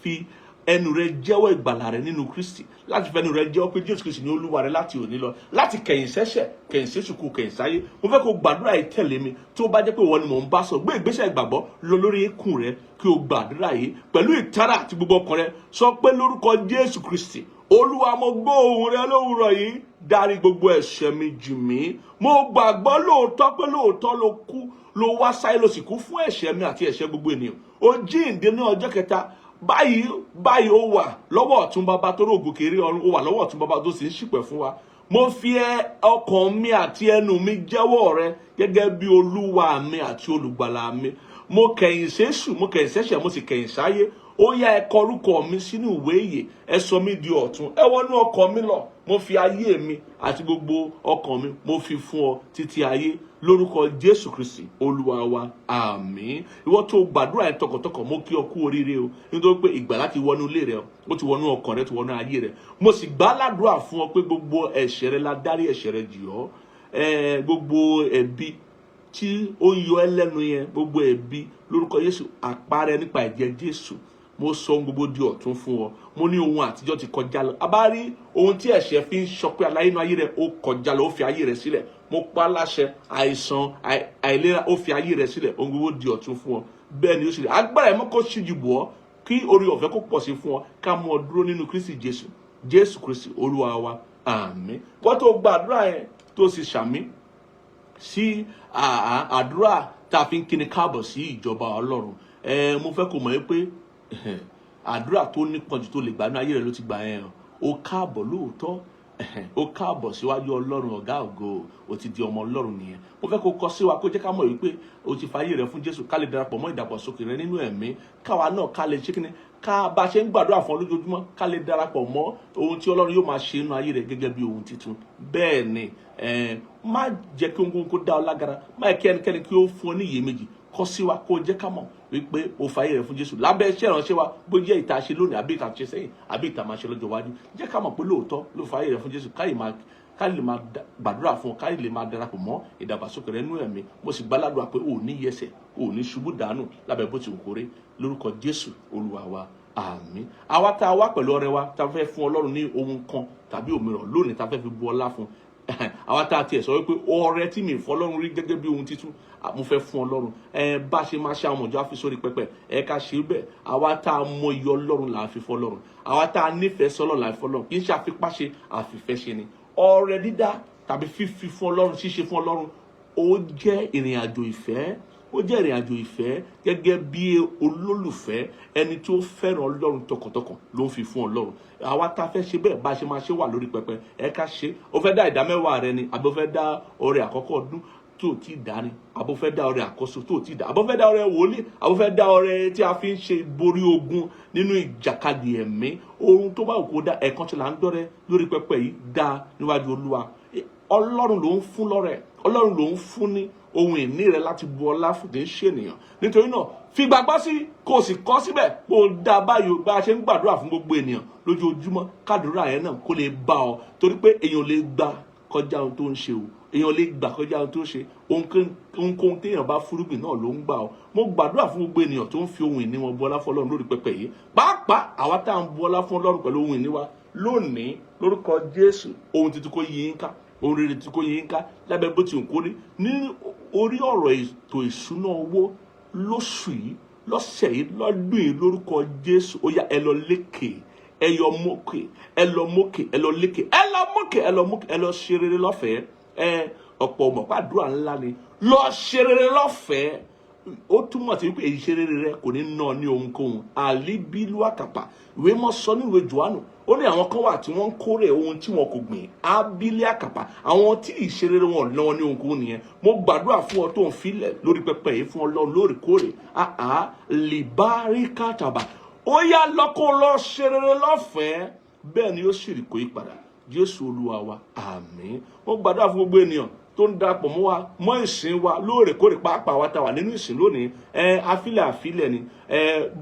fi ẹnu rẹ jẹ́wọ́ ìgbàlà rẹ nínú Kristi, láti fẹnu rẹ jẹ́wọ́ pé Jésù Kristi ní Olúwa rẹ láti òní lọ, láti kẹ̀yìn sẹ́ṣẹ̀, kẹ̀yìn sẹ́ṣùkú, kẹ̀yìn sáyé. Mo fẹ́ kó gbàdúrà yìí tẹ̀lé mi. Tó bá jẹ́ pé ìwọ ni mò ń bá sọ, gbé ìgbésẹ̀ ìgbàgbọ́ lọ lórí eékún rẹ kí o gbàdúrà yìí pẹ̀lú ìtara àti gbogbo ọkàn rẹ. Sọ pé, lórúkọ Jésù Kristi, Olúwa, mo gbọ́ ohùn rẹ lówùrọ̀ yìí, dárí gbogbo ẹ̀ṣẹ̀ mi jì mí. Mo gbàgbọ́ lóòótọ́ pé lóòótọ́ ló kú, ló wá sáyé, ló sì kú fún ẹ̀ṣẹ̀ mi àti ẹ̀ṣẹ̀ gbogbo ènìyàn. Ó jíǹde ní ọjọ́ kẹta. Báyìí báyìí, ó wà lọ́wọ́ ọ̀tún Bàbá tó rògùn kiri ọ̀run, ó wà lọ́wọ́ ọ̀tún Bàbá tó sì ń ṣìpẹ̀ fún wa. Mo fi ọkàn mi àti ẹnu mi jẹ́wọ́ rẹ gẹ́gẹ́ bí Olúwa mi àti Olùgbàlà mi. Mo kẹ̀yìn sẹ́ṣù, mo kẹ̀yìn sẹ́ṣẹ̀, mo sì kẹ̀yìn sáyé. Ó yá, ẹ kọ orúkọ mi sínú ìwé ìyè, ẹ sọ mí di ọ̀tun, ẹ wọnú ọkàn mi lọ. Mo fi ayé mi àti gbogbo ọkàn mi, mo fi fún ọ títí ayé, lórúkọ Jésù Kristi Olúwa wa, àmín. Ìwọ tó gbàdúrà yẹn tọkàntọkàn, mo kí ọ kú oríire o, nítorí pé ìgbàlà ti wọnú ilé rẹ, ó ti wọnú ọkàn rẹ, ti wọnú ayé rẹ. Mo sì gbà ládùúrà fún ọ pé gbogbo ẹ̀ṣẹ̀ rẹ la dárí ẹ̀ṣẹ̀ rẹ jì ọ́. Gbogbo ẹ̀bi tí ó ń yọ ẹ́ lẹ́nu yẹn, gbogbo ẹ̀bi, lórúkọ Jésù, àparẹ́ nípa ẹ̀jẹ̀ Jésù. Mo sọ ohun gbogbo di ọ̀tun fún ọ. Mo ní ohun àtijọ́ ti kọjá lọ. A bá rí ohun tí ẹ̀ṣẹ̀ fi ń sọpé aláyé inú ayé rẹ, ó kọjá lọ, ó fi ayé rẹ sílẹ̀. Mo pa á láṣẹ, àìsàn, àìlera, ó fi ayé rẹ sílẹ̀. Ohun gbogbo di ọ̀tun fún ọ. Bẹ́ẹ̀ ni ó sì rí. Agbára ẹ̀mọ́ kó ṣíjú bò ọ́, kí orí ọ̀fẹ́ kó pọ̀ sí fún ọ, ká mú ọ dúró nínú Kristi Jésù. Jésù Kristi Olúwa wa, àmín. Wọ́n tó gbàdúrà yẹn tó sì ṣàmín sí àdúrà tá a fi ń kíni káàbọ̀ sí ìjọba Ọlọ́run, mo fẹ́ kó mọ̀ ẹ́ pé àdúrà tó nípọn jù tó lè gbà ní ayé rẹ ló ti gbà yẹn. O káàbọ̀ lóòótọ́, ó káàbọ̀ síwájú Ọlọ́run ọ̀gá ògo. O ti di ọmọ Ọlọ́run nìyẹn. Mo fẹ́ kó kọ sí wa, kó jẹ́ ká mọ̀ wípé o ti fayé rẹ fún Jésù, ká lè darapọ̀ mọ́ ìdàgbàsókè rẹ nínú ẹ̀mí, káwa náà ká lè ṣe kíni, ká bá ṣe ń gbàdúrà fún ọ lójoojúmọ́, ká lè darapọ̀ mọ́ ohun tí Ọlọ́run yóò máa ṣe nínú ayé rẹ gẹ́gẹ́ bí ohun tuntun. Bẹ́ẹ̀ ni, má jẹ́ kí ohunkóhun kó dá ọ lágara, má jẹ́ kí ẹnikẹ́ni kí ó fún ọ ní iyèméjì. Kọ sí wa, kó jẹ́ ká mọ̀ wípé o fayé rẹ fún Jésù lábẹ́ iṣẹ́ ìránṣẹ́ wa, bó jẹ́ ìta ṣe lónìí, àbí ìta ṣe sẹ́yìn, àbí ìta máa ṣe lọ́jọ́ iwájú. Jẹ́ ká mọ̀ pé lóòótọ́ ló fayé rẹ fún Jésù, ká lè máa gbàdúrà fún ọ, ká lè máa darapọ̀ mọ́ ìdàgbàsókè rẹ nínú ẹ̀mí. Mo sì gbàládùra pé o ò ní yẹsẹ̀, o ò ní ṣubú dànù lábẹ́ bó ti wù kó rí, lórúkọ Jésù Olúwa wa, àmín. Àwa tá a wá pẹ̀lú ọrẹ wa, tá a fẹ́ fún Ọlọ́run ní ohun kan tàbí òmíràn lónìí, tá a fẹ́ fi bu ọlá fún, àwa tá a tiẹ̀ sọ wípé ọrẹ tí mi fọlọ́run rí gẹ́gẹ́ bí ohun títún, mo fẹ́ fún Ọlọ́run, bá a ṣe máa ṣe, àwọn ọmọjọ́ á fi sórí pẹpẹ, ẹ ká ṣe bẹ́ẹ̀. Àwa tá a mọ iye Ọlọ́run là á fi fọlọ́run, àwa tá a nífẹ̀ẹ́ sọ́lọ́run là á fi fọlọ́run. Kì í ṣe àfipáṣe, àfìfẹ́ ṣe ni. Ọrẹ dídá tàbí fífi fún Ọlọ́run, ṣíṣe fún Ọlọ́run, ó jẹ́ ìrìn àjò ìfẹ́. Ó jẹ́ ìrìn àjò ìfẹ́ gẹ́gẹ́ bí olólùfẹ́. Ẹni tó fẹ́ràn Ọlọ́run tọkàntọkàn ló ń fi fún Ọlọ́run. Àwa tá a fẹ́ ṣe bẹ́ẹ̀, bá a ṣe máa ṣe wà lórí pẹpẹ, ẹ ká ṣe. Ó fẹ́ dá ìdámẹ́wàá rẹ ni, àbí ó fẹ́ dá ọrẹ àkọ́kọ́ ọdún tó ti dá ni, àbó fẹ́ dá ọrẹ àkọ́so tó ti dá, àbó fẹ́ dá ọrẹ wòlíì, àbó fẹ́ dá ọrẹ tí a fi ń ṣe borí ogun nínú ìjàkadì ẹ̀mí, ohun tó bá wù kó dá, ẹ̀kan tí là ń dọ́rẹ́ lórí pẹpẹ yìí, dá níwájú Olúwa. Ọlọ́run ló ń fún lọ́rẹ, Ọlọ́run ló ń fún ní ohun ìní rẹ láti bu ọlá fún, kì í ṣe ènìyàn. Nítorí náà, fi gbàgbọ́ sí, kó o sì kọ́ síbẹ̀ kó o dá báyìí. Bá a ṣe ń gbàdúrà fún gbogbo ènìyàn lójoojúmọ́, kádùúrà yẹn náà kó lè bá ọ, torí pé èèyàn lè gbà kọjá ohun tó ń ṣe o, èèyàn lè gbà kọjá ohun tó ń ṣe. Ohunkóhun téèyàn bá fúrúgbìn náà ló ń gbà ọ. Mo gbàdúrà fún gbogbo ènìyàn tó ń fi ohun ìní wọn bu ọlá fún Ọlọ́run lórí pẹpẹ yìí, pàápàá àwa tá à ń bu ọlá fún Ọlọ́run pẹ̀lú ohun ìní wa lónìí, lórúkọ Jésù, ohun tuntun kó yí yín ká, ohun rere tuntun kó yí yín ká lábẹ́ bó ti ń kórí ní orí ọ̀rọ̀ ètò ìṣúná owó lóṣù yìí, lọ́sẹ̀ yìí, lọ́dún yìí, lórúkọ Jésù. Ó yá, ẹ lọ lékè, ẹ yọ mókè, ẹ lọ mókè, ẹ lọ lékè, ẹ lọ mókè, ẹ lọ mókè, ẹ lọ ṣe rere lọ́fẹ̀ẹ́. Ẹ ọ̀pọ̀ ọmọ pàdúrà ńlá ni lọ ṣe rere lọ́fẹ̀ẹ́. Ó túmọ̀ sí wípé èyí ṣe rere rẹ kò ní ná ní ohunkóhun. Àlíbílúàkàpà, ìwé mọ́ sọ ní ìwé Jòhánù, ó ní àwọn kan wà tí wọ́n ń kórè ohun tí wọn kò gbìn. Ábílẹ̀ àkàpà, àwọn tí ìṣerere wọn ná ní ohunkóhun nìyẹn. Mo gbàdúrà fún ọ tó ń filẹ̀ lórí pẹpẹ yìí fún Ọlọ́run lóòrèkóòrè, àá lìbáríkàtàbà, ó yá, lọ́kọ́ lọ ṣe rere lọ́fẹ̀ẹ́. Bẹ́ẹ̀ ni ó sì rí, kó yí padà. Jésù Olúwa wa, àmín. Mo gbàdúrà fún gbogbo ènìyàn tó ń darapọ̀ mọ́ wa mọ́ ìsìn wa lóòrèkóòrè, pàápàá wa ta wà nínú ìsìn lónìí. Afílẹ̀ àfílẹ̀ ni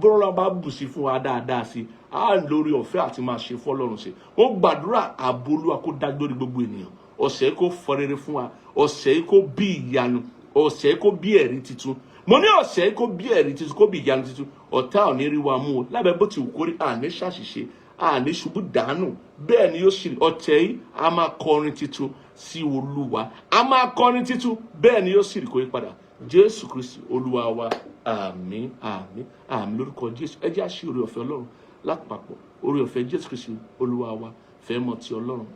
bọ́lá bá bù sí fún wa dáadáa sí a lórí ọ̀fẹ́ àti máa ṣe fọ́lọ́run sí. Mo gbàdúrà, ààbò Olúwa kó dájú lórí gbogbo ènìyàn. Ọ̀sẹ̀ kó fọ rere fún wa, ọ̀sẹ̀ kó bí ìyanu, ọ̀sẹ̀ kó bí ẹ̀rí tuntun. Mo ní ọ̀sẹ̀ kó bí ẹ̀rí tuntun, kó bí ìyanu tuntun. Ọ̀tá ò ní rí wa mú o. Lábẹ́ bó ti wù kórí, àní ṣàṣìṣe, àní ṣubú dànù. Bẹ́ẹ̀ ni yóò ṣì rí. Ọ̀tẹ̀ yìí, a máa kọrin tuntun sí Olúwa, a máa kọrin tuntun. Bẹ́ẹ̀ ni yóò sì rí, kó yí padà. Jésù Kristi Olúwa wa. Àmín, àmín, àmín lórúkọ Jésù. Ẹ jẹ́ á ṣe oore ọ̀fẹ́ Ọlọ́run lápapọ̀. Oore ọ̀fẹ́ Jésù Kristi Olúwa wa, ìfẹ́ mímọ́ ti Ọlọ́run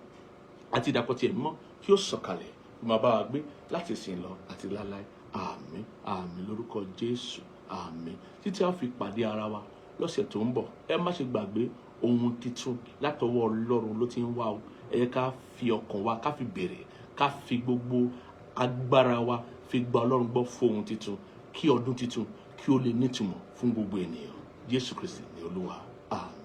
àti ìdàpọ̀ ti Ẹ̀mí mọ́ kí ó sọ̀kalẹ̀, kó máa bá wa gbé láti ìsìn lọ àti láláì. Àmín, àmín lórúkọ Jésù. Àmín. Títí a fi pàdé ara wa lọ́sẹ̀ tó ń bọ̀, ẹ má ṣe gbàgbé, ohun titun látọwọ́ Ọlọ́run ló ti ń wá o. Ẹ jẹ́ ká fi ọkàn wa, ká fi béèrè, ká fi gbogbo agbára wa fi gba Ọlọ́run gbọ́ fún ohun titun, kí ọdún titun kí ó lè nítumọ̀ fún gbogbo ènìyàn. Jésù Kristi ní Olúwa. Àmín.